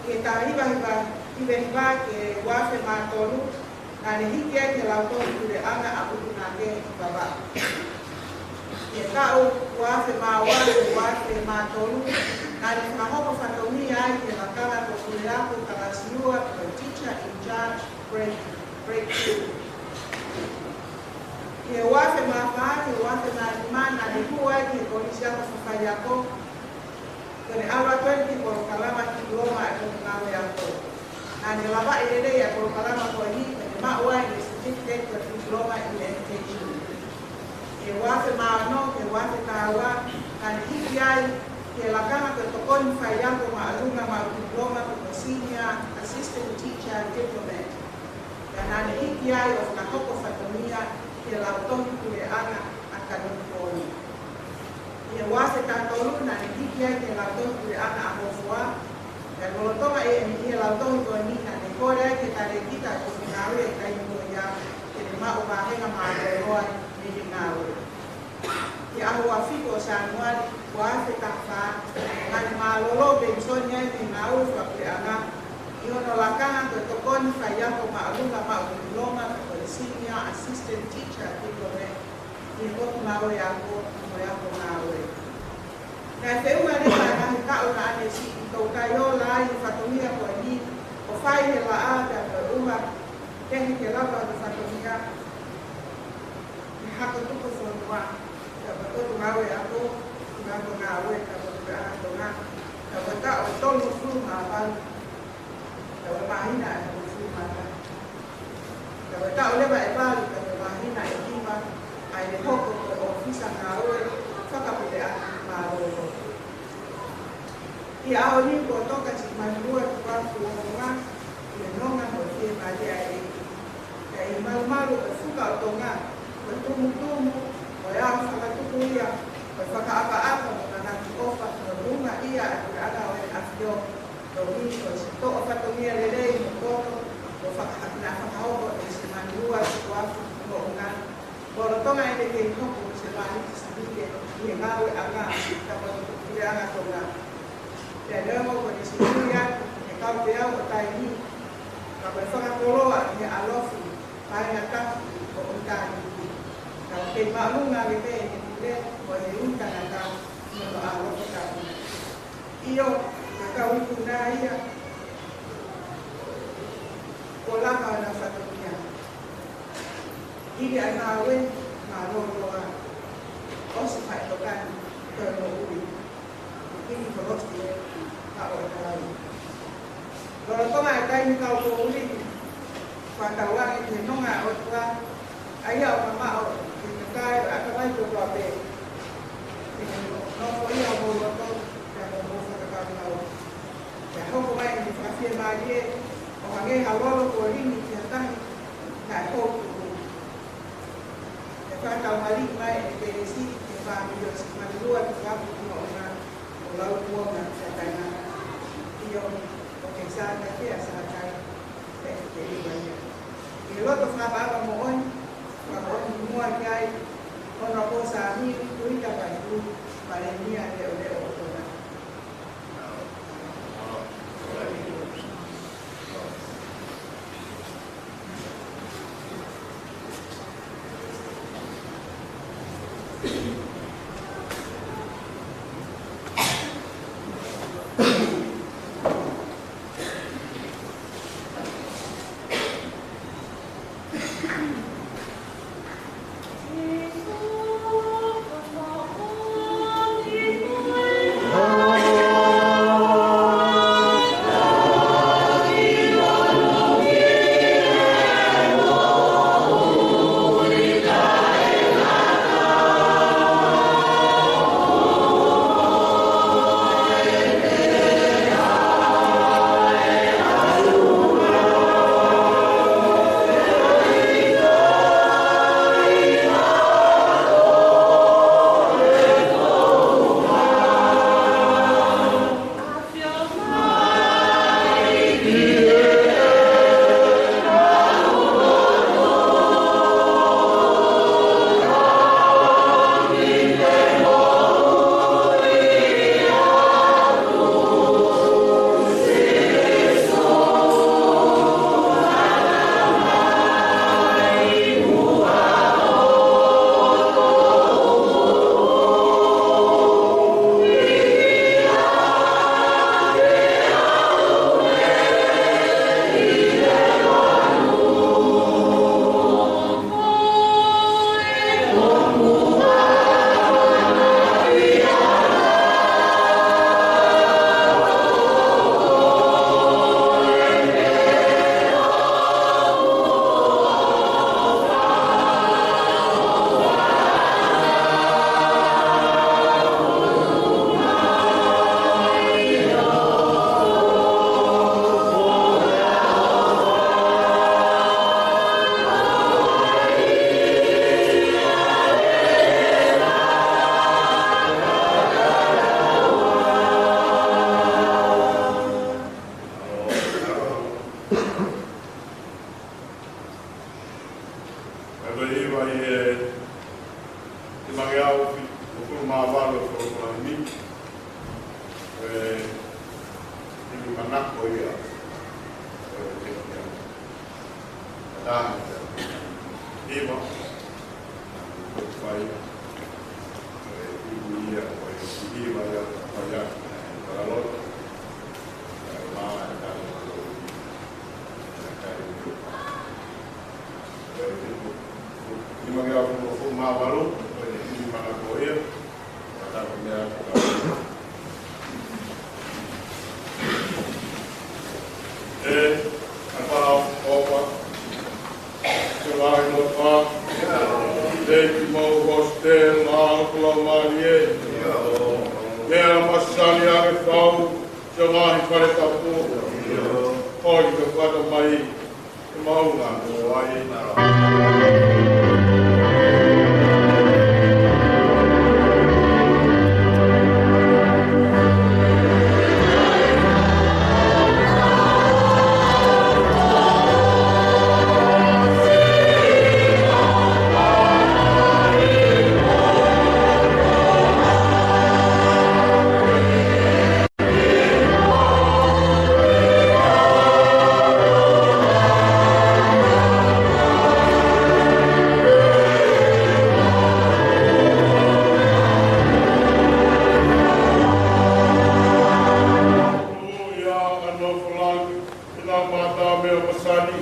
ʻI he taha hiva hiva, hiva hiva ki he ua afe mā tolu, naʻá ne hiki ai ki he Lautohi Puleʻanga ʻa ʻUtunake ʻi Vavaʻu. ʻI he taʻu ua afe mā ua ki he ua afe mā tolu, naʻá ne fakahoko fatongia ai ki he lakanga ko e pule ako kalasi ua, ko e teacher in charge grade, grade two. ʻI he ua afe mā fā ki he ua afe mā nima, naʻá ne hū ai ki he Kolisi Ako Fakafaiako, ko ʻene ʻalu atu ai ki he polokalama tipiloma ʻa e Potungāue Ako. Naʻá ne lavaʻi lelei ʻa e polokalama ko eni, pea ne maʻu ai e certificate ko e Diploma in Education. ʻI he ua afe mā ono ki he ua afe taha ua, naʻá ne hiki ai ki he lakanga ko e tokoni faiako māʻolunga maʻu tipiloma ko e Senior Assistant Teacher Diploma. Pea naʻá ne hiki ai ʻo fakahoko fatongia ki he Lautohi Puleʻanga ʻa Kanokupolu. ʻI he ua afe taha tolu naʻá ne hiki ai ki he Lautohi Puleʻanga ʻa Hofoa. Pea lolotonga ʻi he, ʻi he lautohi ko eni naʻá ne kole ai ki he talēkita ʻo e Potungāue ʻi he taimi ko ia ke ne maʻu vāhenga mālōlō ai mei he ngāue. ʻI he ʻaho ua fitu ʻo Sānuali ua afe taha fā, naʻá ne mālōlō penisoni ai mei he ngāue fakapuleʻanga ʻi hono lakanga ko e tokoni faiako māʻolunga maʻu tipiloma ko e Senior Assistant Teacher Diploma ʻi he Potungāue Ako mo e Ako Ngāue. Naʻe feʻunga leva ʻa e ngaahi taʻu naʻá ne siʻi toutai ola ai he fatongia ko eni, ʻo fai he laʻā pea mo e ʻuha, kehe ke lava hono fatongia he hako tupu fonua, pea mo e Potungāue Ako, mo e Ako Ngāue, pea mo e Puleʻanga Tonga, pea mo e taʻu ʻe tolungofulu mā valu. Ka ko e māhina ʻe hongofulu mā taha. Ka ko e taʻu leva ʻe valu, ka ko e māhina ʻe hiva, ʻa ia ʻe hoko ko e ʻōfisa ngāue fakapuleʻanga mālōlō. ʻI he ʻaho ni kuo toka Simanulua Tukuafu Uonga ʻi he nonga mo e fiemālie ʻa e ʻEiki. Ka ʻi he malumalu ʻo e Fuka ʻo Tonga, ko e tumutumu ʻo e ao fakatupu ia, ko e fakaʻapaʻapa mo e manatu ʻofa, ko e ʻulungaʻi ʻa e Puleʻanga ʻo ʻEne ʻAfio, Tokoni ko e Sitoʻo Fatongia Lelei mo Poto, ʻo faka-, naʻe fakahoko ʻe Simanulua Tukuafu Uonga, lolotonga ʻene kei hoko ko e Sevaliti Sivile ʻi he ngāueʻanga ʻa e Puleʻanga Tonga. Pea neongo kuo ne sīsū atu ʻi he kau peau ʻo taimi, ka ko e fakakoloa ʻi he ʻalofi, faingataʻa ʻo ʻitāniti. Ka ʻoku kei māʻolunga ange pē ʻene pule mo e ui tangata mo hono ʻalofi tapu. ʻIo, ka ko e ikuna ia, kuo laka ʻa e fatongia. Hili ʻa e ngāue mālōlō, ʻosi faʻitokani, ko e moʻui. Hili kolosi e ka o e talau. Lolotonga e taimi kaupoʻuli, fakatauange ki he nonga ʻo e ʻOtua, ʻa ia ʻoku mamaʻo ki he kakai ʻo e ʻatamai kotoa pē. Ke ne nofo ia ʻi homou loto, pea mo hoʻomou fakakaukau. Pea hoko mai ʻene fakafiemālie, ʻo hangē ha lolo kuo lini ki ha tahi naʻe houtuku. Pea fakataumaiʻi mai ʻene kelesi ki he fāmili ʻo Simanulua Tukuafu Uonga, ʻo Laukuonga, Sataina. ʻIo, ʻo ke sākai pea sākai, pea ke iwa ia. ʻI he loto fakaʻapaʻapa moʻoni, fakamoʻoni muʻa ki ai, Honourable Sāmiu Tuʻita Paihu, Palēmia Leʻoleʻo ʻo Tonga. Ua hiva ʻi he, ʻi he nimangeau fitungofulu mā valu ʻo e folofola ni, ʻa e himi manako ia ʻo e tekiau. Ka taha ia. Hiva. Ko e fai. ʻA e himi ia, ko e hiva ia, fai ia, ʻa e palaloto. ʻA e mā, ʻa e tali, ʻa e tali. Nimangeau fitungofulu mā valu, ko e himi manako ia, ʻa e tali meʻa. ʻE, Meʻa masani ʻa e fau, ʻi he ngaahi fale tapu. ʻOi, ke fakata mai, ke maʻu ngā ko ai. Ina mata meʻa masani.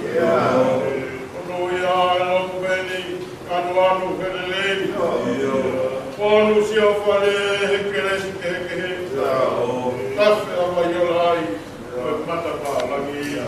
Ono ia ʻa e lotu peni, anu anu helelei. Ono sia fale he kelesi kehekehe. Tafe a mai o lai, matapā langi ia.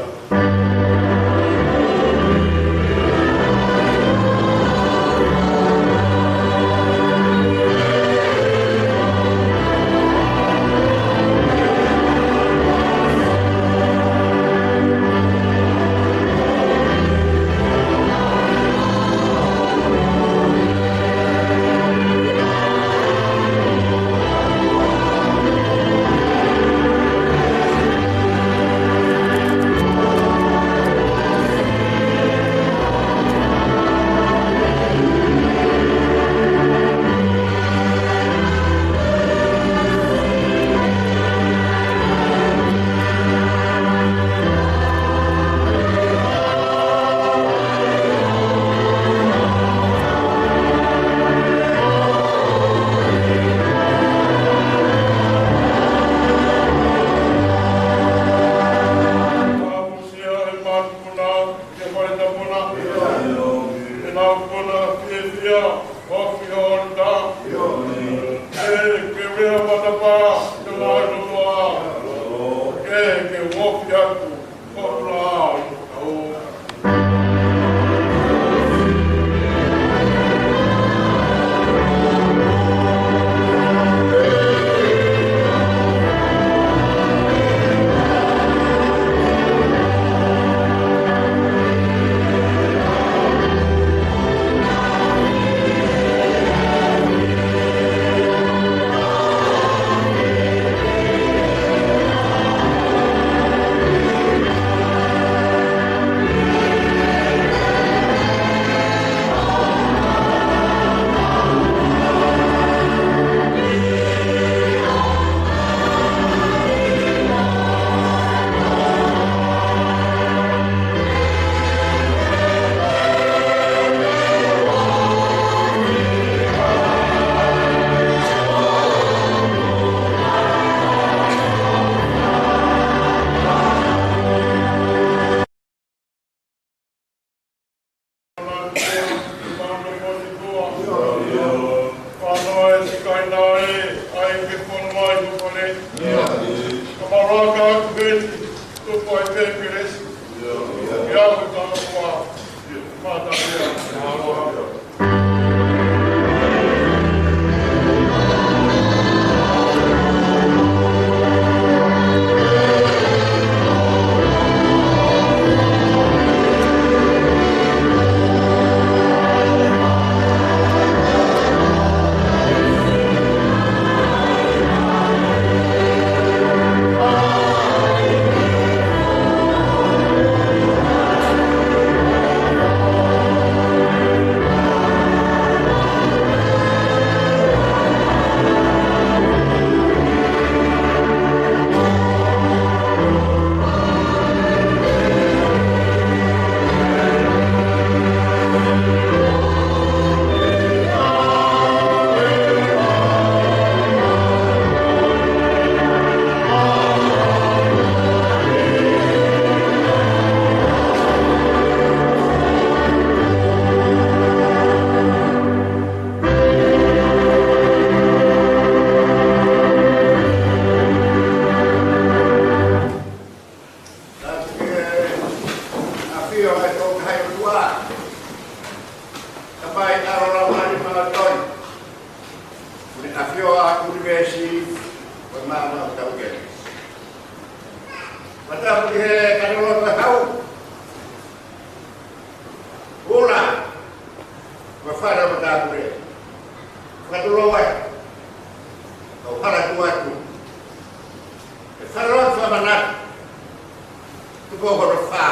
Sia e mātukuna, ke fale tapuna. E nau kona fiefia, ofi o ta. E ke wea matapā, ke ngai lotoa. Ke ke ofi aku, ko la, au. ʻUnivēsi, ko e maama ʻoku tau ʻi ai. Matapu ki he kani loto hau. Ula, ko e fale ʻo Matapule. Fakatulou ai. Kau hala tuʻu atu. ʻE fale ʻo fakamanatu. Tupou hono fā.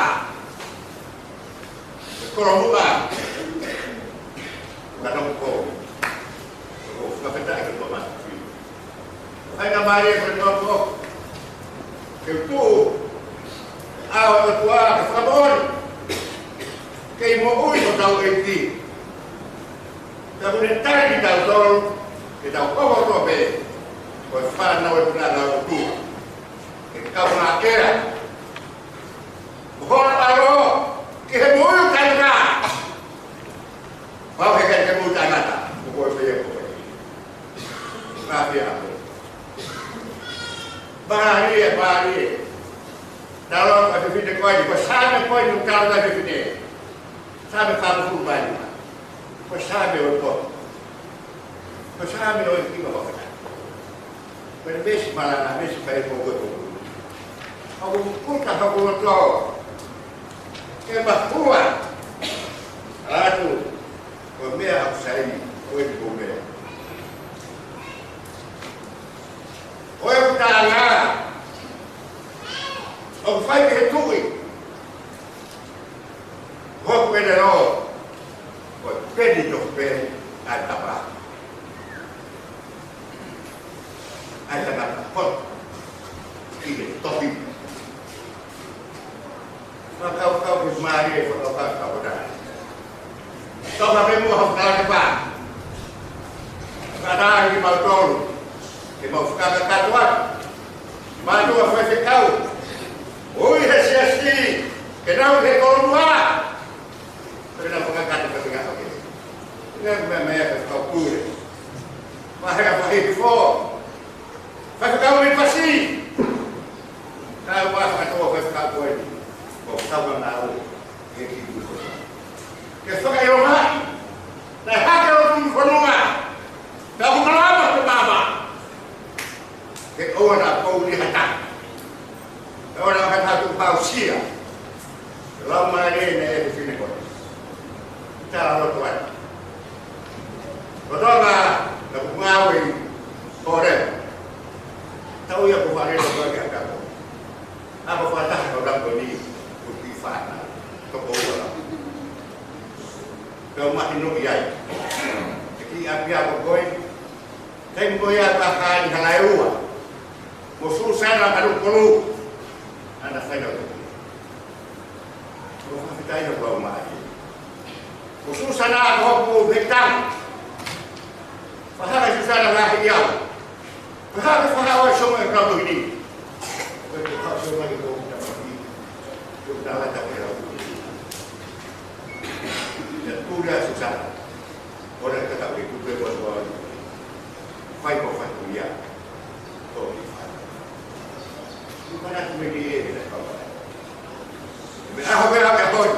Kolomuʻa. Ka tau ko. Ko fakafetaʻi ki he Tamai. Faingamālie ko e toko. Ke u tuʻu. ʻAo ʻOtua ke fakamoʻoni. Kei moʻui hotau ʻEiki. Ka ʻoku ne tali kitautolu. Ke tau hoko atu pē. Ko e fānau ʻa e Puleʻanga ʻo e ʻOtua. Ke kaungā ʻea. Ko hono ʻAlo, ki he moʻui ʻo e tangata. Pau he kai ke moʻui tangata, ko koe pē ia ko koe. Ka pia ko. Mālie, mālie. Talo ka fefine ko eni, ko e Saame ko eni, talo ka fefine. Saame ka fefine. Ko e Saame ʻo e poto. Ko e Saame ʻo e kiʻi poto. Ko e veesi malanga, veesi fai ko koe ko. ʻOku kuta hoku loto. Ke mahua. Atu. Ko e meʻa ʻoku sai, ko e kiʻi meʻa. Ko e ʻuhinga. ʻOku fai ki he tuʻi. Hoku ʻelelo, ko e peni tofu pē ʻa e tapa. ʻA e tangata poto. ʻI he tohi. Fakakaukau ki mālie, fakakaukau ka ʻo taha. Toka pē muʻa hau tala ke pā. Fakataha ki mautolu. Ke mau fakakakato atu. Mātuʻa faifekau. ʻOi he siasi. Ke nau he kolomuʻa. Pea na fakakakato ka te ngata ke. Ngai me me ka kau pule. Mahera fahi fo. Faifekau ʻi Pasi. Ka ua ka tō faifekau ko eni. Ko kau ka ngau. Ke ki tu ko. Ke fakaʻilonga. Na hake o tu ko nunga. Ka ʻoku malama ko mama. Ke ʻoua naʻa pouli ha taha. Ke ʻoua naʻa ʻohake ha taha ʻoku pausia. Ke lau mai ʻe he fefine ko ē. Tala loto ai. Ko Tonga, naʻa ku ngāue ʻi Kōlea. Tau ia ko fale loto ai ki ʻApiako. ʻA ko fakataha ko Tonga ko eni, ko e kiʻi fānau. Toko ua. Kau mahino ʻi ai. Ko e kiʻi ʻApiako ko ē. Taimi ko ia ka ka ʻi Halaeua. Mo Susana Kalukolu. Ana faina ko. Ko fakafetaʻi ʻa e lau mai. Ko Susana ko hoku mekitang. Fakahā Susana ngaahi ʻiau. Fakahā, fakahā ʻa e soma ʻe kau hini. Ko e fakahā soma ʻe kau hini. Ko e tala ta ke lau. Ia tula Susana. Ora ka ta ke kupe ko tua. Fai ko fai ko ia. Ko ki fai. Ko kana tu me ki e na kau. Me aha me aha hoi.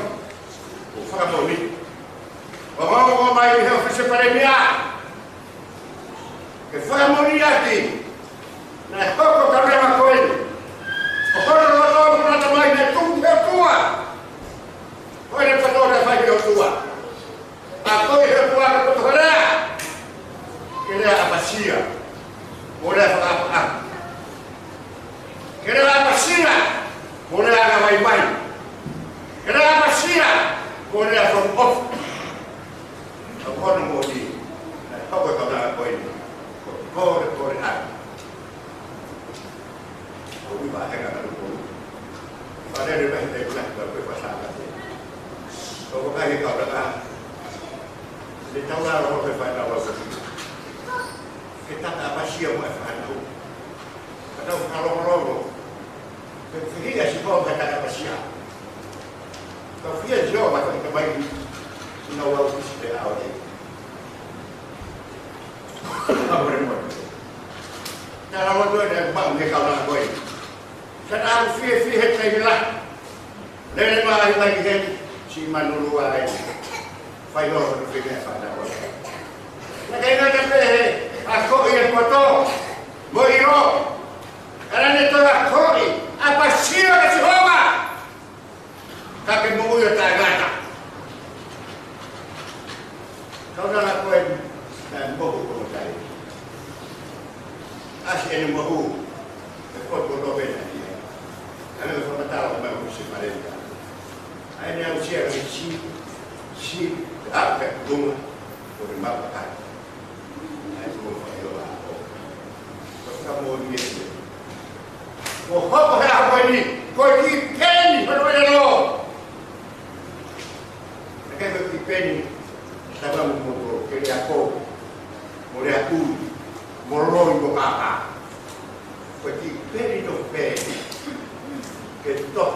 Ko fakamoʻoni. Ko mau ko mai he ʻofisi palēmia. Ke fakamoʻoni ʻaki. Naʻe hoko ka mea ko eni. Ko hono loto ko na tamai ne tuku he tua. Ko ene pato na fai he tua. ʻA ko e he ʻOtua ko e poto ko e lea. Ke lea ʻapasia. Mo lea fakaʻapaʻapa. Ke lea ʻapasia. Mo lea ʻakavaivai. Ke lea ʻapasia. Mo lea fakaʻofoʻofa. ʻA ko hono moʻoni. Naʻe hoko e kaunanga ko eni. Ko e kole, kole ai. ʻOku ʻi ai e ngaahi kau. Fale le mehi te kula kau pe pasaka te. ʻOku ʻi ai e kau kaka. Le taula lo pe fai taula sa. Ke tata ʻapasia mo e fānau. Ka tau fakalongolongo. Ke fihi ʻa si ko ka tata ʻapasia. Ka fihi ʻa si o ma ka mai. Ina wau ki si te au te. Ka mole mole. Tala loto ʻe maʻu he kaunanga ko ē. Ka naʻa ku fiefia he taimi lahi. Lele mai mai ki heni, si manulu ai. Fai holo ki fene fana ko. Na kai na ka pehe. Akoʻi e poto mo e ʻilo. Ka naʻa ne toe akoʻi ʻa e ʻapasia ʻa Sihova. Ka ke moʻui ʻo taʻengata. Kaunanga ko ē naʻe mohu ko tai. ʻAsi ʻene mohu, ʻe poto poto pē naʻe ʻi ai. Ka naʻe fakamatala ko mai ko si Maleka. ʻA ʻene aʻusia ke si, si, ʻa ke kunga, ko ke mapakati. ʻA e tuʻu fakaʻilo ʻa ko. Ko sa mo ni e. Ko hoko he ʻaho ko eni, ko e kiʻi peni, ko e ʻelo. Naʻe ʻikai ko e kiʻi peni, tapa mo moto, ke lea ko, mo lea kui, mo loi mo kaka. Ko e kiʻi peni to peni, ke to.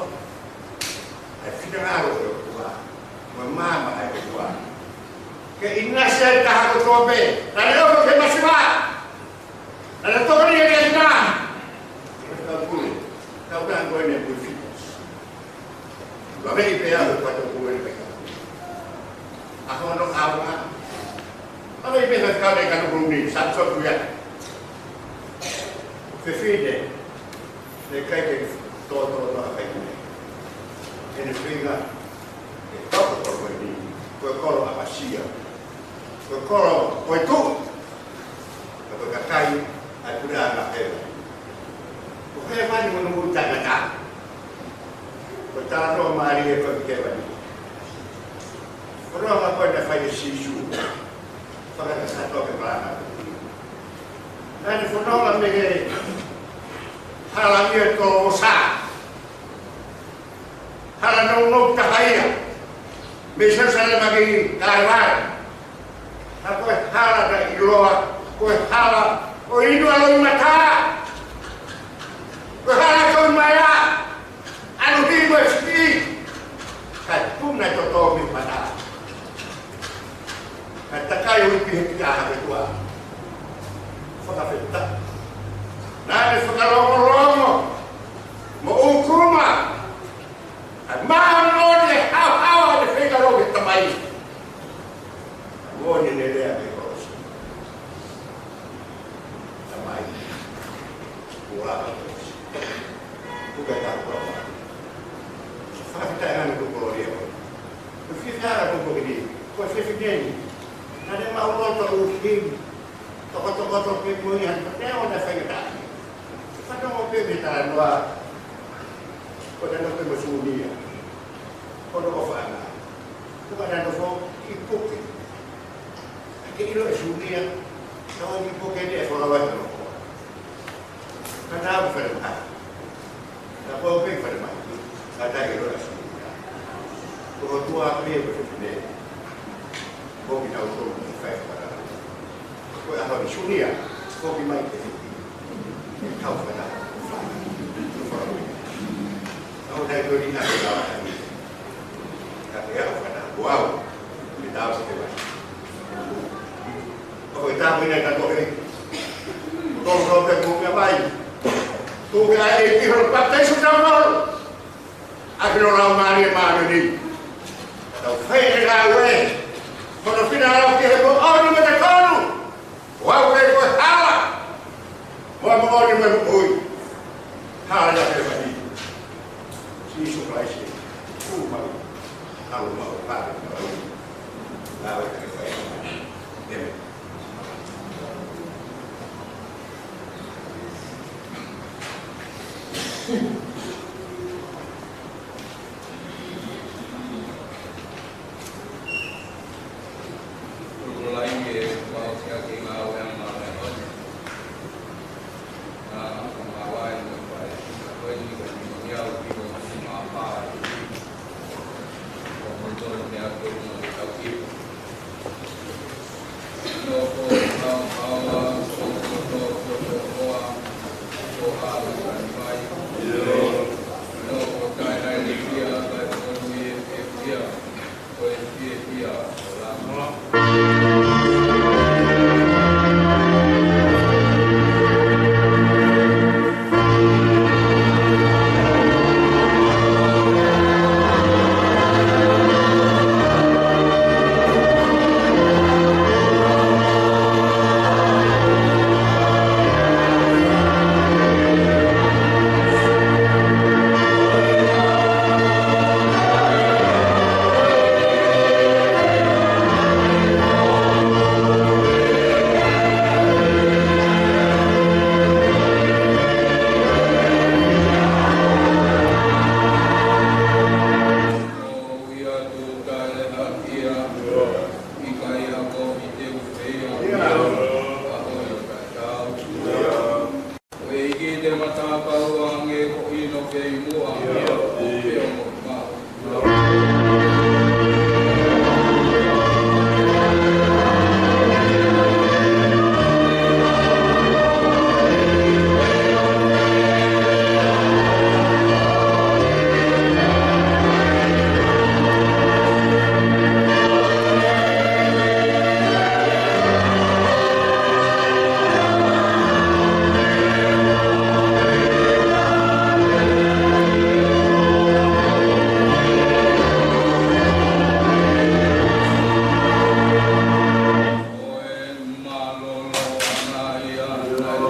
ʻA e finangalo ʻo e ʻOtua, mo e maama ʻa e ʻOtua. Ke ʻinasi ai taha kotoa pē, naʻa ne ʻofa ke masiva. Naʻa ne tokoni ke hina. Ko e kau pule, kau taha ko eni pule fita. Laveʻi pē au ʻe pata ko eni pē. ʻA hono ʻaonga. Laveʻi pē ka kau ne kanu kunu ni, sa so kuya. Fefine. Naʻe ʻikai ke tōtō noa kai nei. ʻEne feinga ke toko toko ni, ko e kolo ʻapasia. Ko e kolo ʻo e tuʻi. Ka ko e kakai ʻa e puleʻanga hēvani. Ko hēvani mo e moʻui taʻengata. Ko e talanoa mālie ko ē ki hēvani. Ko e ʻuhinga ko ē naʻe fai ʻe Sīsū. Fakakakato ke malanga. Naʻa ne fononga mei he hala ʻi he kolosa. Hala nounou taha ia. Mei Selusalema ki Kalevale. Ka ko e hala naʻe ʻiloa, ko e hala ʻo e inu ʻa e loʻimata. Ko e hala ko e maea. ʻAlu himo e siʻi, kae tuna e toto mei mata. Kae takai ʻo ipi he kia ha ke tua. Fakafetaʻi. Naʻa ne fakalongolongo mo ʻūkuma. ʻA e māʻoniʻoni e haohaoa ʻene feinga lō ki he Tamai. Moʻoni ʻene lea ki he kolosi. Tamai. Kuo lava kolosi. Kuo ka tau kua. Fakafetaʻi ʻa e ʻOtua ko e kolosi. Ko e fefine ko eni. Ko e fefine ni. Naʻa ne maʻu loto ʻuhi. Tokotokoto pē mo ia. Naʻe ʻo naʻe faingataʻa. Fanongo pē mei he talanoa. Ko e talanoa pē mo Sunia. Ko hono ʻofaʻanga. Ko ka nofo ʻi puke. ʻA ke ʻilo ʻe Sunia, ka ʻo ʻi puke ne e folawa e nofo. Ka na ʻo fale mai. Na ko pe fale mai. Ka ta ʻilo ʻe Sunia. Ko e ʻOtua pē ko e fefine. Ko kinautolu ke fai fakatātā. Ko e ʻaho ni Sunia, ko ki mai ke fiki. Kau fakatātā. Kau dai ko ni na ke kau fakatātā. Ka ke au fakatātā. Ko au. Ke tau se te vai. Ko e tau ina ka toke. Ko tau pe ko ke vai. Ko ke ai e ki ho papitaiso tau nau. ʻAki lo lau mālie mālie ni. Tau fai e lau ē. Ko hono finangalo ki he moʻoni mo e tonu. Ko au pē ko e hala. Mo e moʻoni mo e moʻui. Hala ia ke fai. Sīsū Kalaisi. Kū mau. Kau mau. Kau mau. Lau e ke fai. ʻĒmeni. kei muʻa, ʻio, ʻio, ʻio, ʻio. ʻOfa lahi ʻa e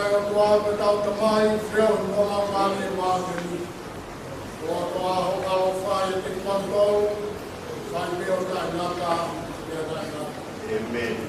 ʻOtua ko hotau Tamai, feohi mo e Laumālie Māʻoniʻoni, ʻoatu ʻa hono ʻaloʻofa kiate kimautolu, fai pē ʻo taʻengata, pea taʻengata. ʻĒmeni.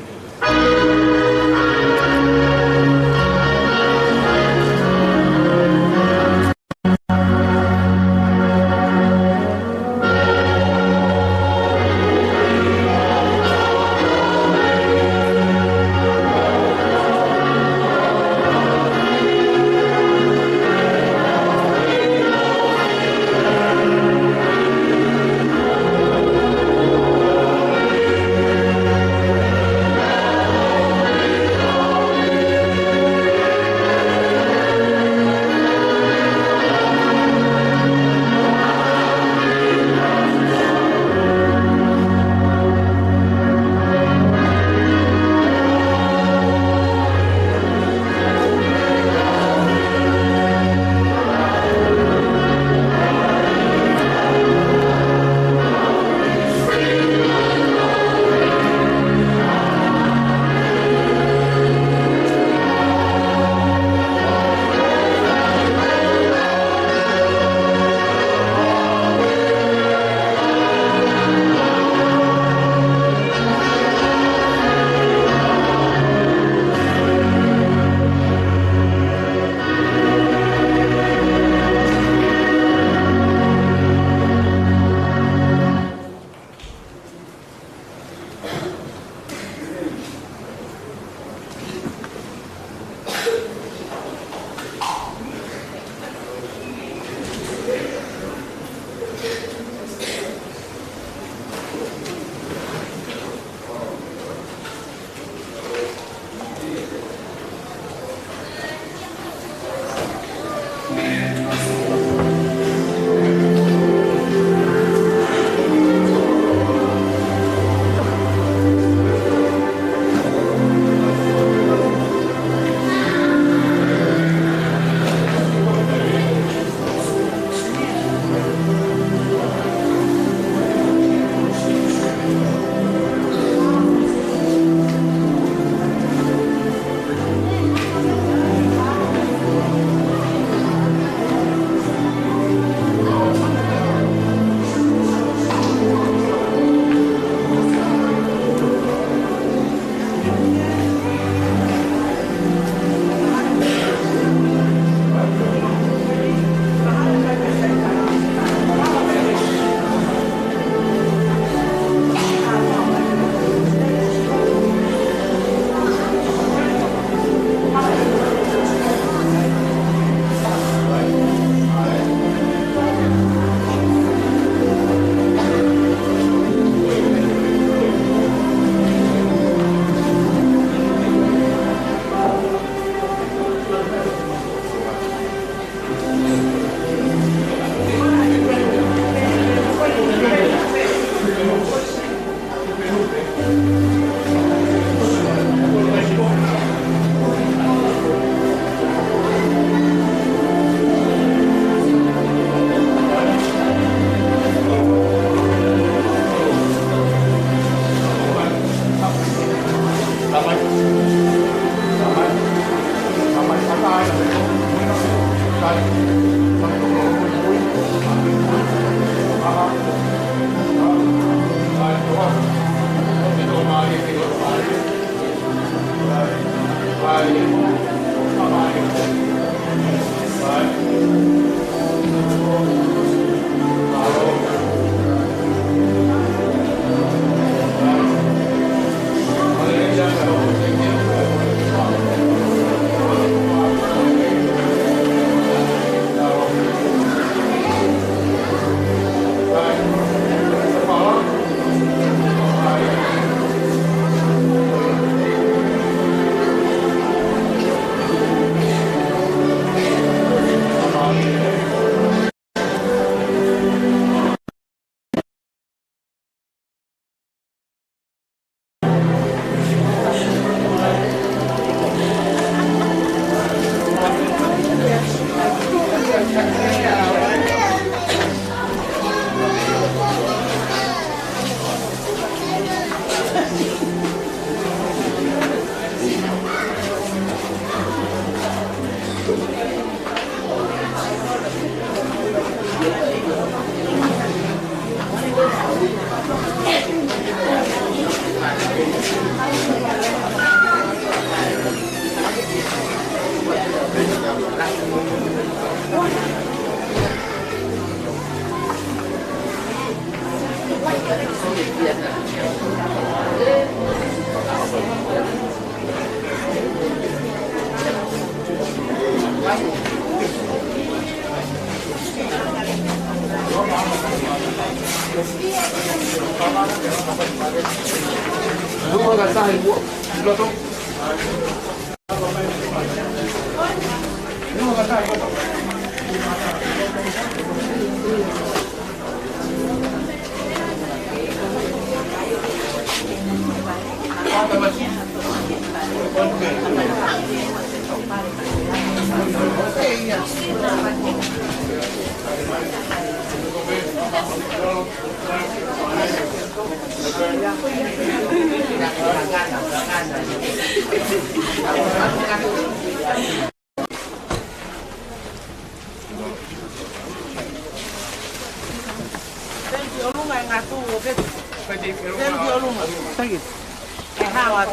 Thank you, ʻolunga e ngatu o Pete. Thank you, ʻolunga. Thank you. E hawa.